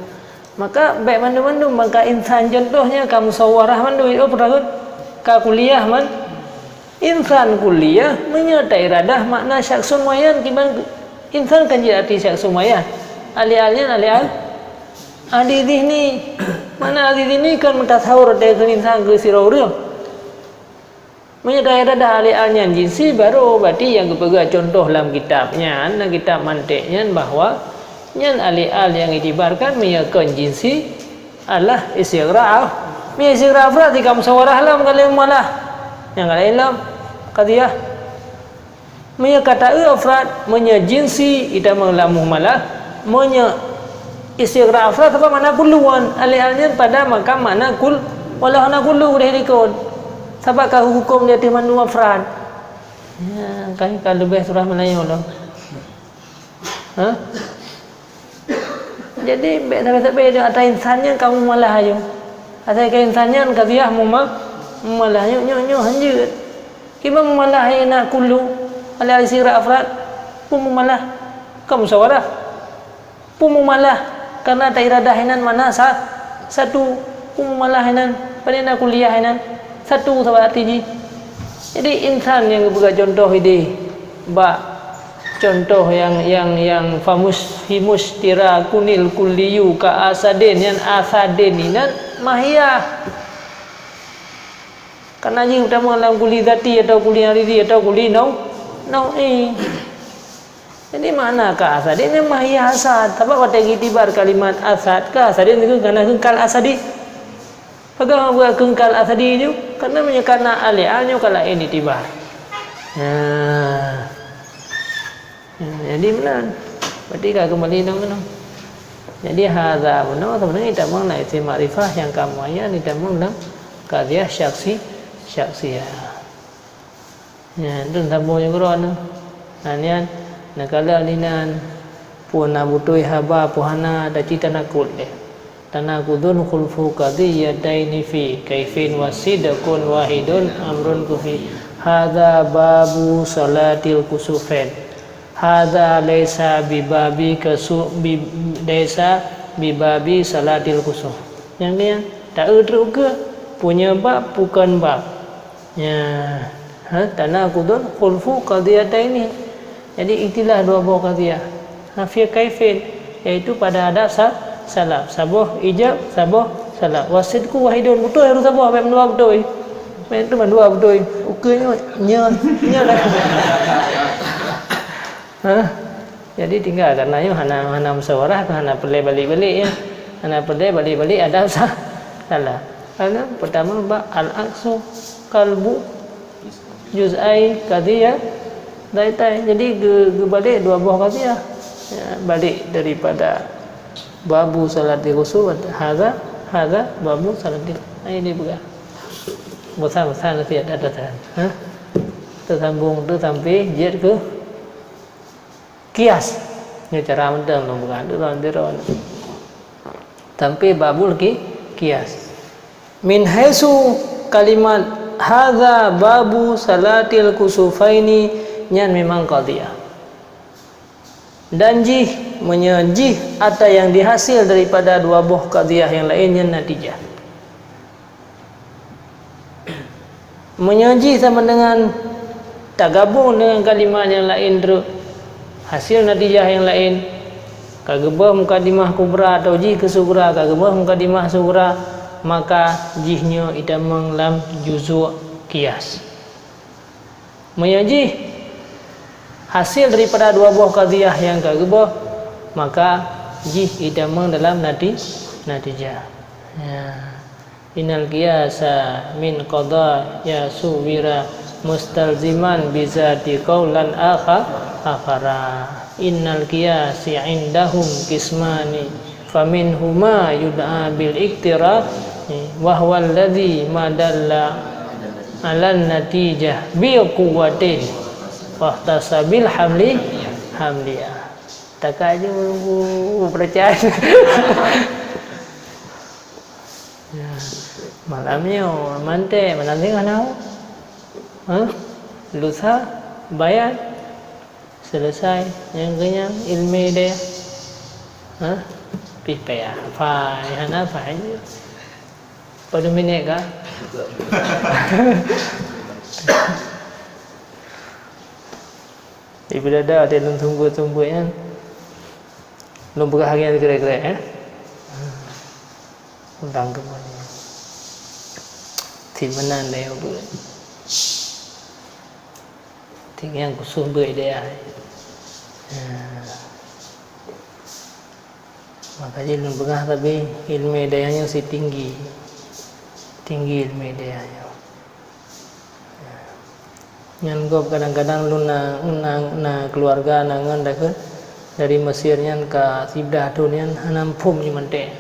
Maka bèk mandum-mandum, maka insan contoh nyan ka musyawarah mandum, oh, peutakot ka kulliyah man. Insan kulliyah, meunyoe tairadah makna syakhsun muayyan, kiban insan kan jeuet arti syakhsun muayyan. Al-i'lal nyan al-i'lal ahadi zihni. Makna ahadi zihni kan meutasawur watèe keu insan keu sidroe ureueng. Meunyoe tairadah al-i'lal nyan jinsi, baru berarti nyang geupeugah contoh lam kitab nyan, lam kitab mantek nyan, bahwa nyan al-i'lal nyang itibarkan meunyoe kon jinsi adalah istighraq. Meunyoe istighraq afrad, ka musyawarah lom, ka lheueh mumalah. Nyang ka laén lom, qadhiyah. Meunyoe ka taeu afrad, meunyoe jinsi, itamong lam mumalah. Meunyoe istighraq afrad, sabab makna kullu kan. Al-i'lal nyan pada makam makna kul-, walau hana kullu udép dikon. Sabab ka huköm di ateueh mandum afrad. Ya, kan ka leubeh surah Meulayu lom. Ha? Jadi, bèk sabe-sabe ata insan nyan ka mumalah ayoe. Asai ka insan nyan ka siah muma-, mumalah nyoe, nyoe, nyoe hanjeuet. Kiban mumalah na kullu, al-i'lal istighraq afrad, peue mumalah? Ka musyawarah. Peue mumalah, karena tairadah inan makna sa-, satu. Peue mumalah inan, padahai na kulliyah inan, satu saboh arti jih. Jadi, insan nyang geupeugah contoh idéh bak contoh nyang, nyang, nyang famus-, himus tira kunil kulliyu ka asadin, nyan asadin inan mahiyah. Karena jih utama lam kulli zati atau kulli aridi atau kulli nau-, nau'i. Jadi, makna ka asadin nyan mahiyah asad. Sabab watèe geuitibar kalimat asad ka asadin, karena kal asadi. Peugah buat kheun kal asadi nyoe, karena meunyoe kana al-i'lal nyoe ka laén itibar. Nah. Nah, jadi meunan. Berarti ka keumbali nang meunan. Jadi hadza bunoe sebenarnya itamong na isim makrifah nyang ka muayyan itamong lam qadhiyah syakhsi, syakhsiyah. Nyan, tu sambung nyang keudua tu. Nah, nyan, neukalon inan, peue na beutôi haba, peue hana, taci tanakut deh. Tanakudun khulfu qadhiyataini fi kaifin wa sidqun wahidun amrun kufi. Hadza babu salatil kusufain. Hadza laisa bibabi kasu-, bi-, laisa bibabi salatil kusuf. Nyang nyan, taeu treuk ukeue, peue nyan bab, peue kon bab. Ya, ha, tanakudun khulfu qadhiyataini. Jadi, ikhtilaf dua boh qadhiyah. Ha, fi kaifin, yaitu pada adab sa-, salaf. Saboh ijab, saboh salaf. Wa sidqu wahidun, beutôi harôh saboh, bèk meudua beutôi. Itu mandua beutôi. Ukeue nyoe, nyoe, nyoe dah. Ha? Jadi tinggal karena nyoe hana, hana musyawarah, hana peureulée balik-balik, ya. Hana peureulée balik-balik ada sa-, salah. Karena pertama bak al-aksu qalbu juz'ai qadiyah daitai. Jadi ge-, geubalik dua boh qadiyah. Ya, balik daripada babu salatil kusuf, hadza, hadza babu salatil. Nah, ini peugah. Bosan-bosan nanti ada datang. Ha? Teusambung tu sampai jeuet keu kias. Nyoe cara mantong lôn peugah tu lôn tiru. Sampai babul ki-, kias. Min haitsu kalimat hadza babu salatil kusufaini nyan memang qadiyah. Dan jih, meunyoe jih ata nyang dihasil daripada dua boh qadiyah nyang laén nyan natijah. Meunyoe jih sama dengan tagabong dengan kalimat nyang laén treuk, hasil natijah nyang laén, ka geuboh mukadimah kubra atau jih keu sugra ka geuboh mukadimah sugra, maka jihnyoe itamong lam juzuk kias. Meunyoe jih hasil daripada dua boh qadiyah nyang ka geuboh, maka jih itamong dalam nati-, natijah. Ya. Innal qiyasa min qadha ya suwira mustalziman bizati qaulan akha-, akhara. Innal qiyasi indahum qismani faminhuma yud'a bil iqtira wa huwa alladhi madalla alan natijah bi quwwatin wahtasa bil hamli, hamliya. Takaju percaya. Ya. Malam nyoe manté, malam nyoe hana. Ha? Lusa bayan selesai nyang kenyang ilmu dia. Ha? Pih payah hafai, hana hafai. Pada minit kah? Ibadah ada lôn sumber-sumber nyan. Lôn peugah lagèe nyan kira-kira, eh. Ulang kembali. Tim meunan deh, Bu. Tim nyang khusus beu idea. Nah. Maka jih lôn peugah, tapi ilmu idea nyoe si tinggi. Tinggi ilmu idea nyoe. Nyan gob kadang-kadang lôn na, na, na keuluwarga na ngon dakeuet dari Mesir nyan ka siblah thon nyan hana muphom jih manté.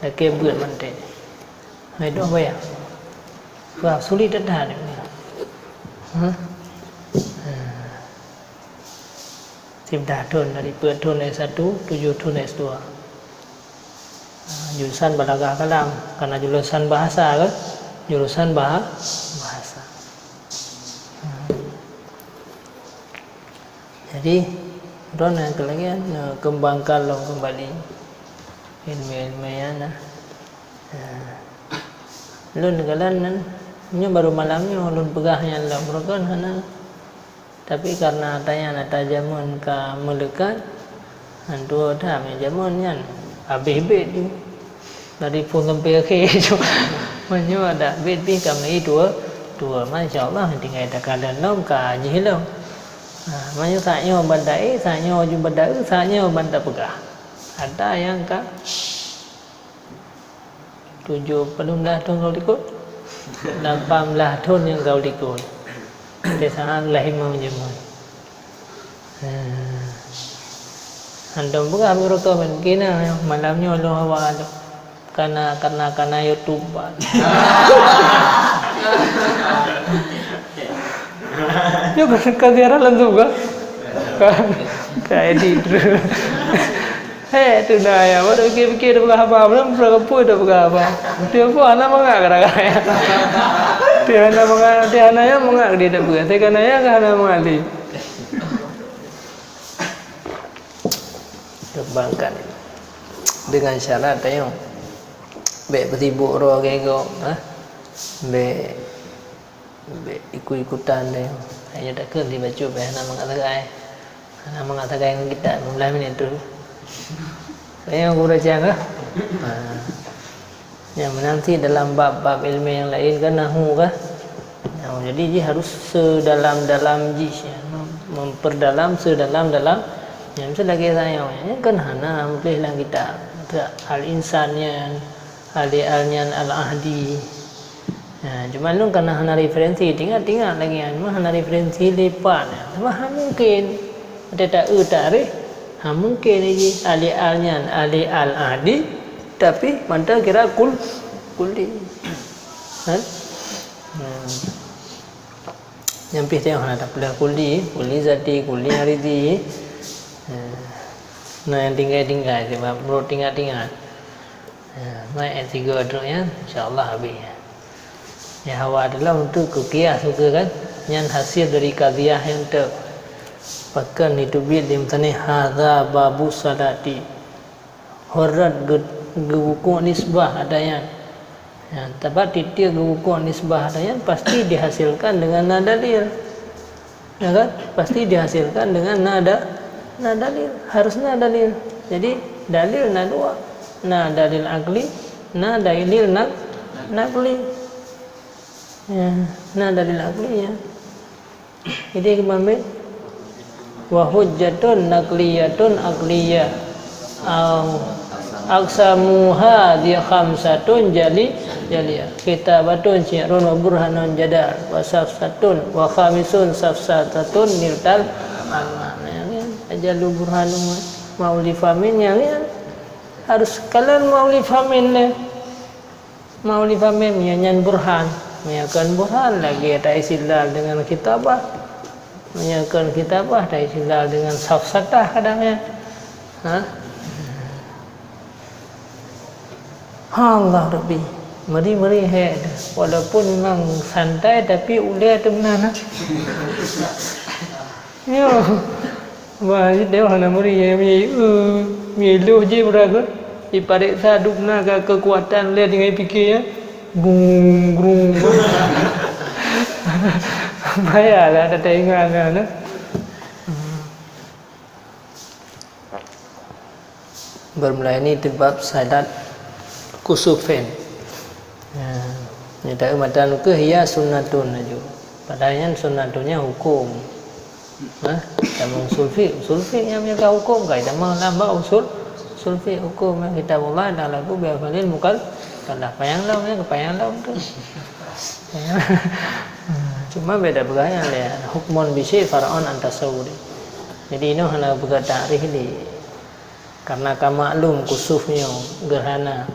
Dakeuet beuet manté. Hai doh bayang. Wah, sulit that-that nyoe. Hah? Siblah thon dari peuet thon S satu, tujoh thon S dua. Ah, jurusan balaghah kalam, karena jurusan bahasa kan? Jurusan baha-, bahasa. Hmm. Jadi, droeneuh keu lagèe nyan, kembangkan lom kembali ilmu-ilmu nyan nah. Nah. Lôn kalon nyan, nyoe baru malam nyoe lôn peugah nyan lom, rukon hana. Tapi karena ata nyan ata jameun ka meuleukat, hantu that meujameun nyan habéh bét ju. Dari phon sampai akhé ju. Meunyoe ada bét pih ka meuleukat dua, dua. Masya Allah, tinggai takalon lom ka jih lom. Ha, meunyoe saat nyoe ban taék, saat nyoe ju ban taeu, saat nyoe ban tapeugah. Ata nyang ka Tujoh, padum blah thon ka likot? Lapan blah thon nyang ka likot. Di saat lahé meujameun. Nah. Hantom peugah beureutoh ban kina malam nyoe lôn hawa lôn. Kana, kana, kana YouTube ban. Nyoe ka, ka ziarah langsung ka? Ka, ka edit. Hei, tu na ya, baru fikir-fikir dah peugah haba, belum pernah kepui dah peugah haba. Tiap pun hana mangat kadang-kadang ya. Tiap hana mangat, tiap hana ya mangat dia tak peugah. Tiap hana ya kan hana mangat dia. Kembangkan. Dengan syarat tayong. Bèk beusibuk roh gego, ha? Bèk Bèk ikut-ikutan deh. Hanya takheun dibacut bèk hana mangat sagai. Hana mangat sagai ngon kitab lima belas minit tu. Saya guru cang kah? Ha. Nyang meunan cit dalam bab-bab ilmu nyang laén kan nahu kah? Jadi jih harus sedalam-dalam jih, ya, mem-, memperdalam sedalam-dalam. Ya, misal lagèe tanyoe, ya, kan hana meutuléh lam kitab. Al-insan nyan, al-, al nyan al-ahdi. Ya, cuma lôn kana hana referensi, tingat-tingat lagèe nyan, cuma hana referensi lepat. Cuma ha mungkin. Watèe ta-eu tarikh, ha mungken jih ahli al nyan, ahli al ahdi, tapi mantong kira kul-, kulli. Kan? Hmm. Nyang pih teuh hana tapeuleueh kulli, kulli zati, kulli aridi. Hmm. Nah, nyang tinggai-tinggai, sebab brok tinggai-tinggai. Ya, mai ayat tiga droe nyan, insya Allah habéh. Ya, hawa adalah untuk kukiah suka kan. Nyan hasil dari qadhiyah nyan teuk. Pakon neuteubiet lé meutaneh hadza babus salati. Horat ge-, geubukuk nisbah ata nyan. Ya, tapi tiep-tiep geubukuk nisbah ata nyan pasti dihasilkan dengan na dalil. Ya kan? Pasti dihasilkan dengan na da-, na dalil. Harus na dalil. Jadi, dalil na dua. Na dalil akli, na dalil nak-, nakli. Ya, na dalil akli, ya. Jadi, keumabe, wa hujjatun nakliyatun akliyah. Au aqsamuha di khamsatun jali-, jaliyah. Kitabatun syi'run wa burhanun jadal. Wa safsatun wa khamisun safsatatun niltal alman. Ya kan? Ajalu burhanu ma'ulifamin, ya kan? Harus kalian ma'ulifamin deh. Ma'ulifamin, ya nyan burhan. Ya kan burhan lagi ada istidlal dengan kitabah. Meunyoe kon kitabah, ta-istidlal deungon safsatah kadang nyan. Ha? Ha, Allah Rabbi. Meuri-meuri hék. Walaupun memang santai, tapi ulèe teuh meunan, ha? Yo. Wah, itu hana meuri, ya, mi, eh, mi lôh jih beuragôt. Ipareksa duek na ka keukuatan ulèe tinggai pike, ya. Grung, grung. Bahaya lah, ada taingat na, na. Bermula ini di bab salat kusufain. Ya, nyata matan ke hiya sunnatun laju. Padahal nyan sunnatunnya hukum. Nah, kamu usul fiqh, usul fiqh yang menjaga hukum, kai kamu lam bab usul, usul fiqh hukum yang kitabullah dan lagu biar falil mukal, kalau payang lam, ya, payang lam tu. Cuma beda pegangan dia. Hukmun bisi faraun antasawuri. Jadi inoe hana peugah takrif di. Karena ka maklum kusuf nyoe gerhana.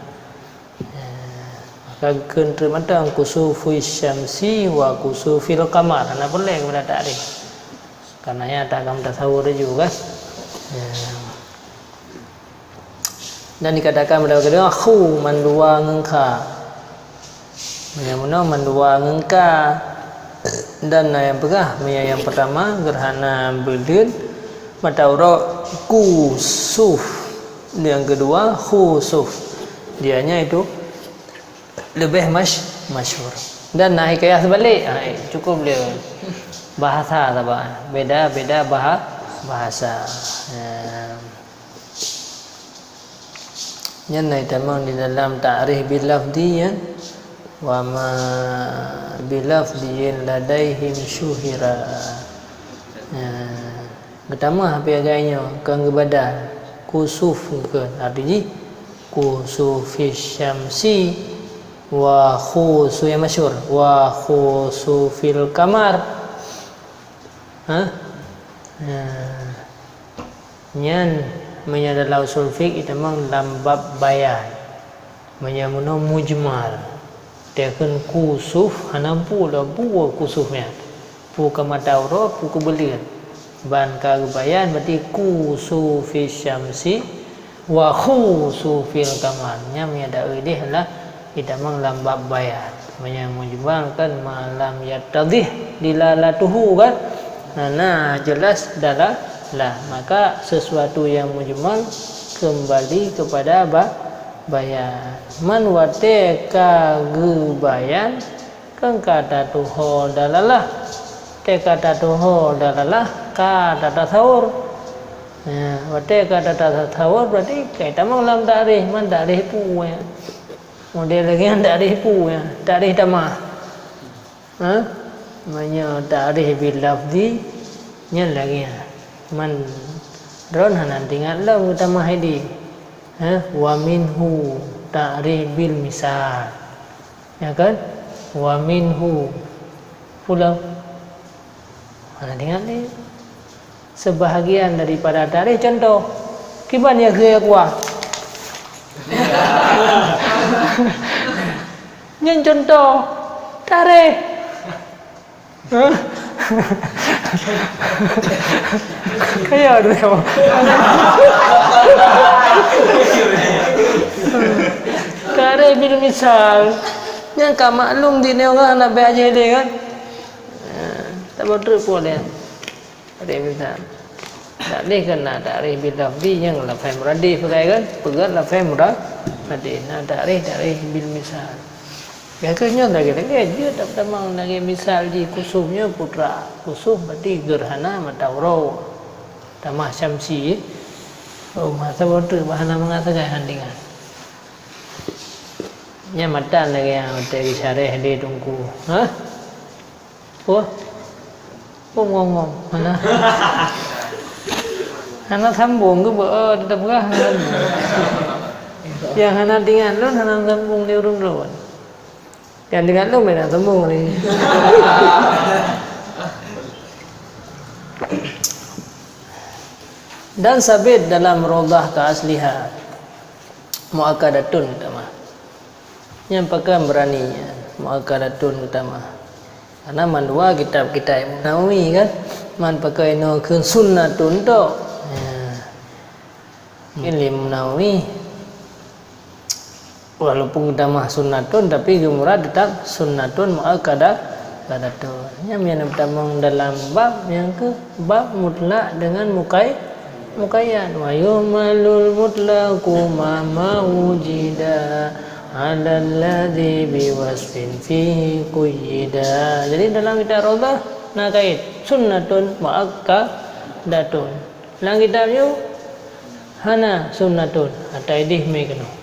Maka kheun treuk mantong kusufu syamsi wa kusufil qamar. Hana peureulèe keupada takrif. Karena nyata ka meutasawur laju kan. Ya. Dan dikatakan pada keudua, khu mandua ngon kha. Meunyoe meunoe mandua ngon kha. Dan na nyang peugah, meunyoe nyang pertama gerhana buleuen mata uroe kusuf. Nyang keudua khusuf. Dianya itu lebih mash-, masyhur. Dan na hikayah seubalik, ha, eh, cukup le bahasa saban. Beda-beda baha-, bahasa. Ya. Nyan na itamong di dalam takrif bilafzi, ya. Wa ma bilafziyin ladaihim syuhira. Ya. Geutamah hape agai nyoe, kon geubadal. Kusuf geukheun. Arti jih, kusufis syamsi wa khusu-, nyang masyhur, wa khusufil qamar. Ha? Nah. Nyan meunyoe dalam usul fiqh itamong lam bab bayan. Meunyoe meunoe mujmal. Takheun kusuf hana peue lom, peue kusuf nyan. Peue keu mata uroe, peue keu buleuen. Ban ka geubayan berarti kusufis syamsi wa khusufil qamar. Nyan meunyoe taeu deh lah itamong lam bab bayan. Meunyoe mujmal kan ma lam yattadhih dilalatuhu kan. Nah, nah, jelas dalalah. Maka sesuatu yang mujmal kembali kepada ba-, bayan. Man watèe ka geubayan, kan ka tatuho dalalah. Watèe ka tatuho dalalah, ka tatasawur. Ya, watèe ka tatasawur berarti ka itamong lam takrif, man takrif peue nyan. Model lagèe nyan takrif peue nyan, takrif tamah. Ha? Meunyoe ta'rif bil lafzi, nyan lagée nyan. Man droen hana teuingat lom geutamah idéh. Hah? Wa minhu ta'rif bil misal. Ya kan? Wa minhu. Pulang. Hana teuingat lé. Sebahagian daripada ta'rif, contoh. Kiban ya keu ya kuah. Nyan contoh. Ta'rif. Hah? Kaya tu sama. Ta'rif bil misal. Nyan ka maklum di nyoe kan, nak bèk aja deh kan. Ha, tak beutôi pun dia. Ta'rif misal. Takleh kan na ta'rif bil lafzi nyang lafai muradif pakai kan? Peugah lafai muradif. Na ta'rif, ta'rif bil misal. Biasa nyoe lagée-lagée jeuet tamong lagée misal jih kusuf nyoe putra. Kusuf berarti gerhana mata uroe. Tamah syamsi. Oh, masa bodoh bahana mengatakan handingan. Nya matan lagée nyang tadi syarah di tungku. Ha? Oh. Oh, ngong-ngong. Hana. Hana sambung ke, oh, tetap kah? Yang hana dengan lôn, hana sambung di urung lôn. Yang dengan lôn, beda sambung ni. Dan sabit dalam Raudhah ka asliha. Muakkadatun tamah. Nyang pakai berani nyan, muakkadatun tamah. Karena mandua kitab-kitab Imam Nawawi kan, man pakai inoe kheun sunnatun tok. Ya. Mungkin lé Imam Nawawi, walaupun tamah sunnatun, tapi geumurad tetap sunnatun muakkadah, muakkadatun. Nyang, nyang tamong dalam bab nyang keu bab mutlak dengan mukai-, muqayyad. Wa yuhmalul mutlaqu ma ma wujida 'alal ladzi bi wasfin fihi quyyida. Jadi dalam kitab Raudhah na kait sunnatun muakkadatun. Lam kitab nyoe hana sunnatun, ata idéh mé keunoe.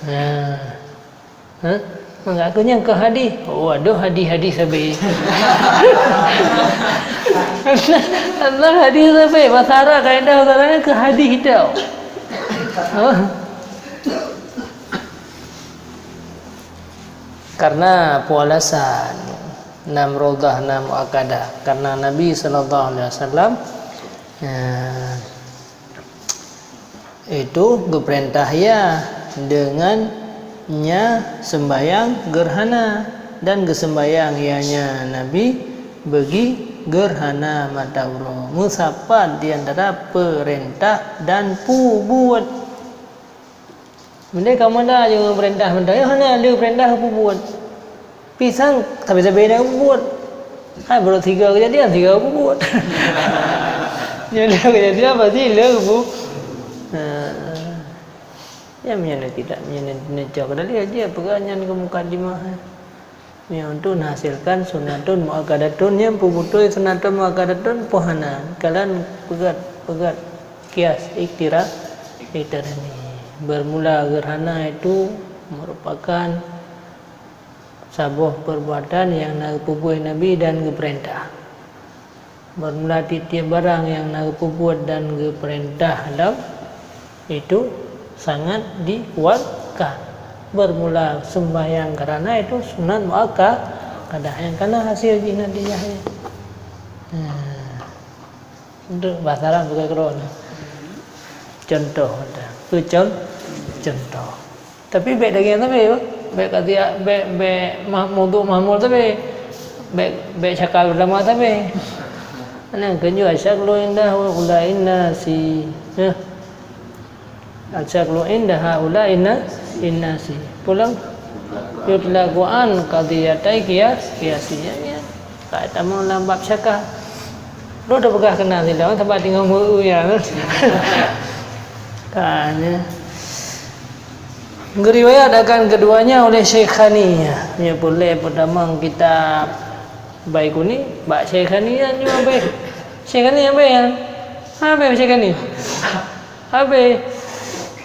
Nah. Ha? Maka aku nyang keu hadis. Oh, aduh hadis-hadis sabe. Allah hadis sabe. Bahasa Arab kaedah bahasa Arab keu hadis tau. Ha? Karena peue alasan na Raudhah na muakkadah? Karena Nabi sallallahu alaihi wasallam, eh, itu geupeurintah ya dengan nya sembahyang gerhana dan geusembahyang ya nya Nabi bagi gerhana mata uroe. Meusapat di antara peurintah dan peubuet. Meunyoe kamoe na nyang meurintah mantong, nyoe hana lé peurintah peubuet. Pisang sabe-sabe na peubuet. Hai, baru tiga kejadian, tiga peubuet. Nyoe lé kejadian pasti lé peubuet. Nah, ya, meunyoe tidak, meunyoe neucok dari aja peugah nyan keu mukadimah. Nyoe untuk menghasilkan sunnatun muakkadatun, nyang peubeutôi sunnatun muakkadatun peue hana, kalon peugét-peugét kias iktira-, iktirani. Bermula gerhana itu merupakan saboh perbuatan nyang na geupeubuet Nabi dan geupeurintah. Bermula tiep-tiep barang nyang na geupeubuet dan geupeurintah lom, itu sangat dikuatkan. Bermula sembahyang karena itu sunat muakkadah nyang kana hasil jih natijah nyan. Nah, untuk bahasa Arab bukan keudroe. Contoh, keu con-, contoh. Tapi bék daging sabe, bék katia, bék, bék mah-, muduk mahmul sabe. Bék, bék syakal ulama sabe. Nyan keuh jeuet syaklu inda haula'i nasi. Nah. Syaklu inda haula'i na-, innasi. Pulang. Yutlaqu an qadiyatai qiyas, qiyasi. Ya, ya. Ka tamong lam bab syakah. Droe tapeugah keunan silap, sabab teungoh meu-eu nyan. Ka, nyan. Geuriwayat akan keduanya oleh Syaikhani. Nyoe peureulée peutamong kitab Baiquni, bak Syaikhani nyan nyoe habéh. Syaikhani habéh nyan. Habéh Syaikhani. Habéh.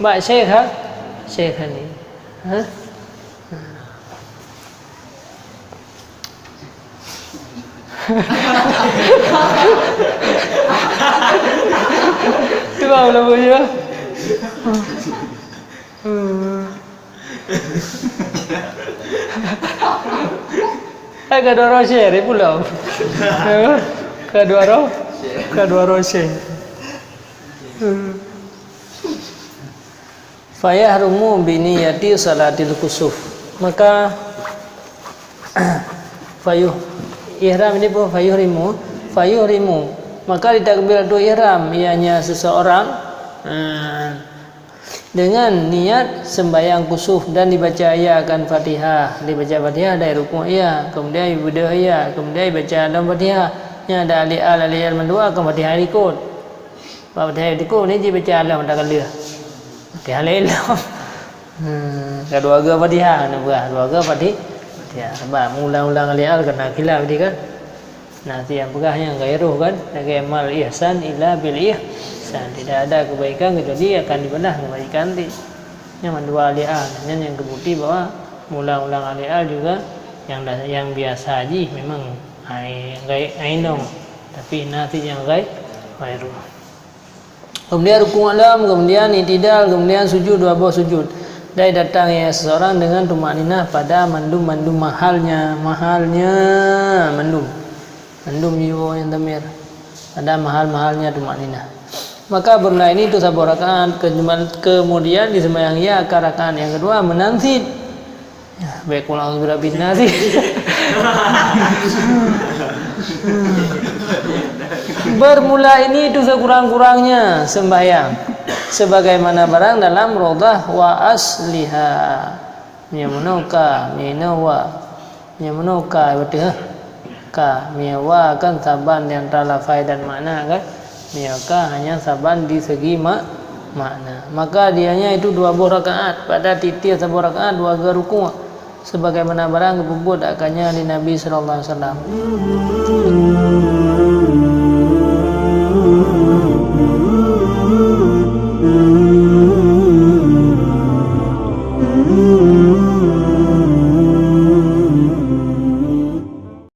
Bak Syaikh, ha? Syaikhani. Ha? Tuan lampu je. Hai ka dua roh syekh pula. Ka dua roh, ka dua roh syekh. Fayahrumu biniyati salatil kusuf. Maka fayuh ihram ini pun fayuhrimu, fayuhrimu. Maka ditakbiratul ihram ianya seseorang, eh, dengan niat sembahyang kusuf dan dibaca ia akan Fatihah, dibaca Fatihah dari rukuk ia, kemudian ibadah ia, kemudian dibaca dalam Fatihah. Nya ada alif al, alif al mandua akan Fatihah ikut. Bak Fatihah itu ni jibaca alam dah kala. Fatihah lain lah. Hmm, ka dua ga Fatihah nak berah, dua ga Fatih-, Fatihah. Sebab mengulang-ulang alif al kena khilaf tadi kan. Nah, si yang peugah nyang ghairuh kan, lagèe mal ihsan illa bil ihsan. Tidak ada kebaikan kecuali akan dibalas kebaikan ti. Nyang mandua alif al, nyan nyang teubukti bahwa mengulang-ulang alif al juga yang dah, yang biasa jih memang ai, gai-, ainong. Tapi na ti nyang ghai-, ghairuh. Kemudian rukuk alam, kemudian i'tidal, kemudian sujud dua boh sujud. Dan datang ia seseorang dengan tumakninah pada mandum-mandum mahalnya, mahalnya mandum. Mandum jiwoe nyang dhamir. Pada mahal-mahalnya tumakninah. Maka bermula ini tu saboh rakaat, ke-, kemudian disembahyang ia akan rakaat yang kedua menansit. Ya, baik, qul a'udzu birabbin nas. Bermula ini itu sekurang-kurangnya sembahyang, sebagaimana barang dalam Raudhah wa asliha. Meunyoe meunoe ka, meunyoe inoe wa. Meunyoe meunoe ka, beuteuh. Ka, meunyoe wa kan saban di antara lafai dan makna kan. Meunyoe ka hanya saban di segi mak-, makna. Maka dianya itu dua boh rakaat. Pada tiep-tiep saboh rakaat dua ga rukuk. Sebagaimana barang geupeubuet akannya lé Nabi sallallahu alaihi wasallam.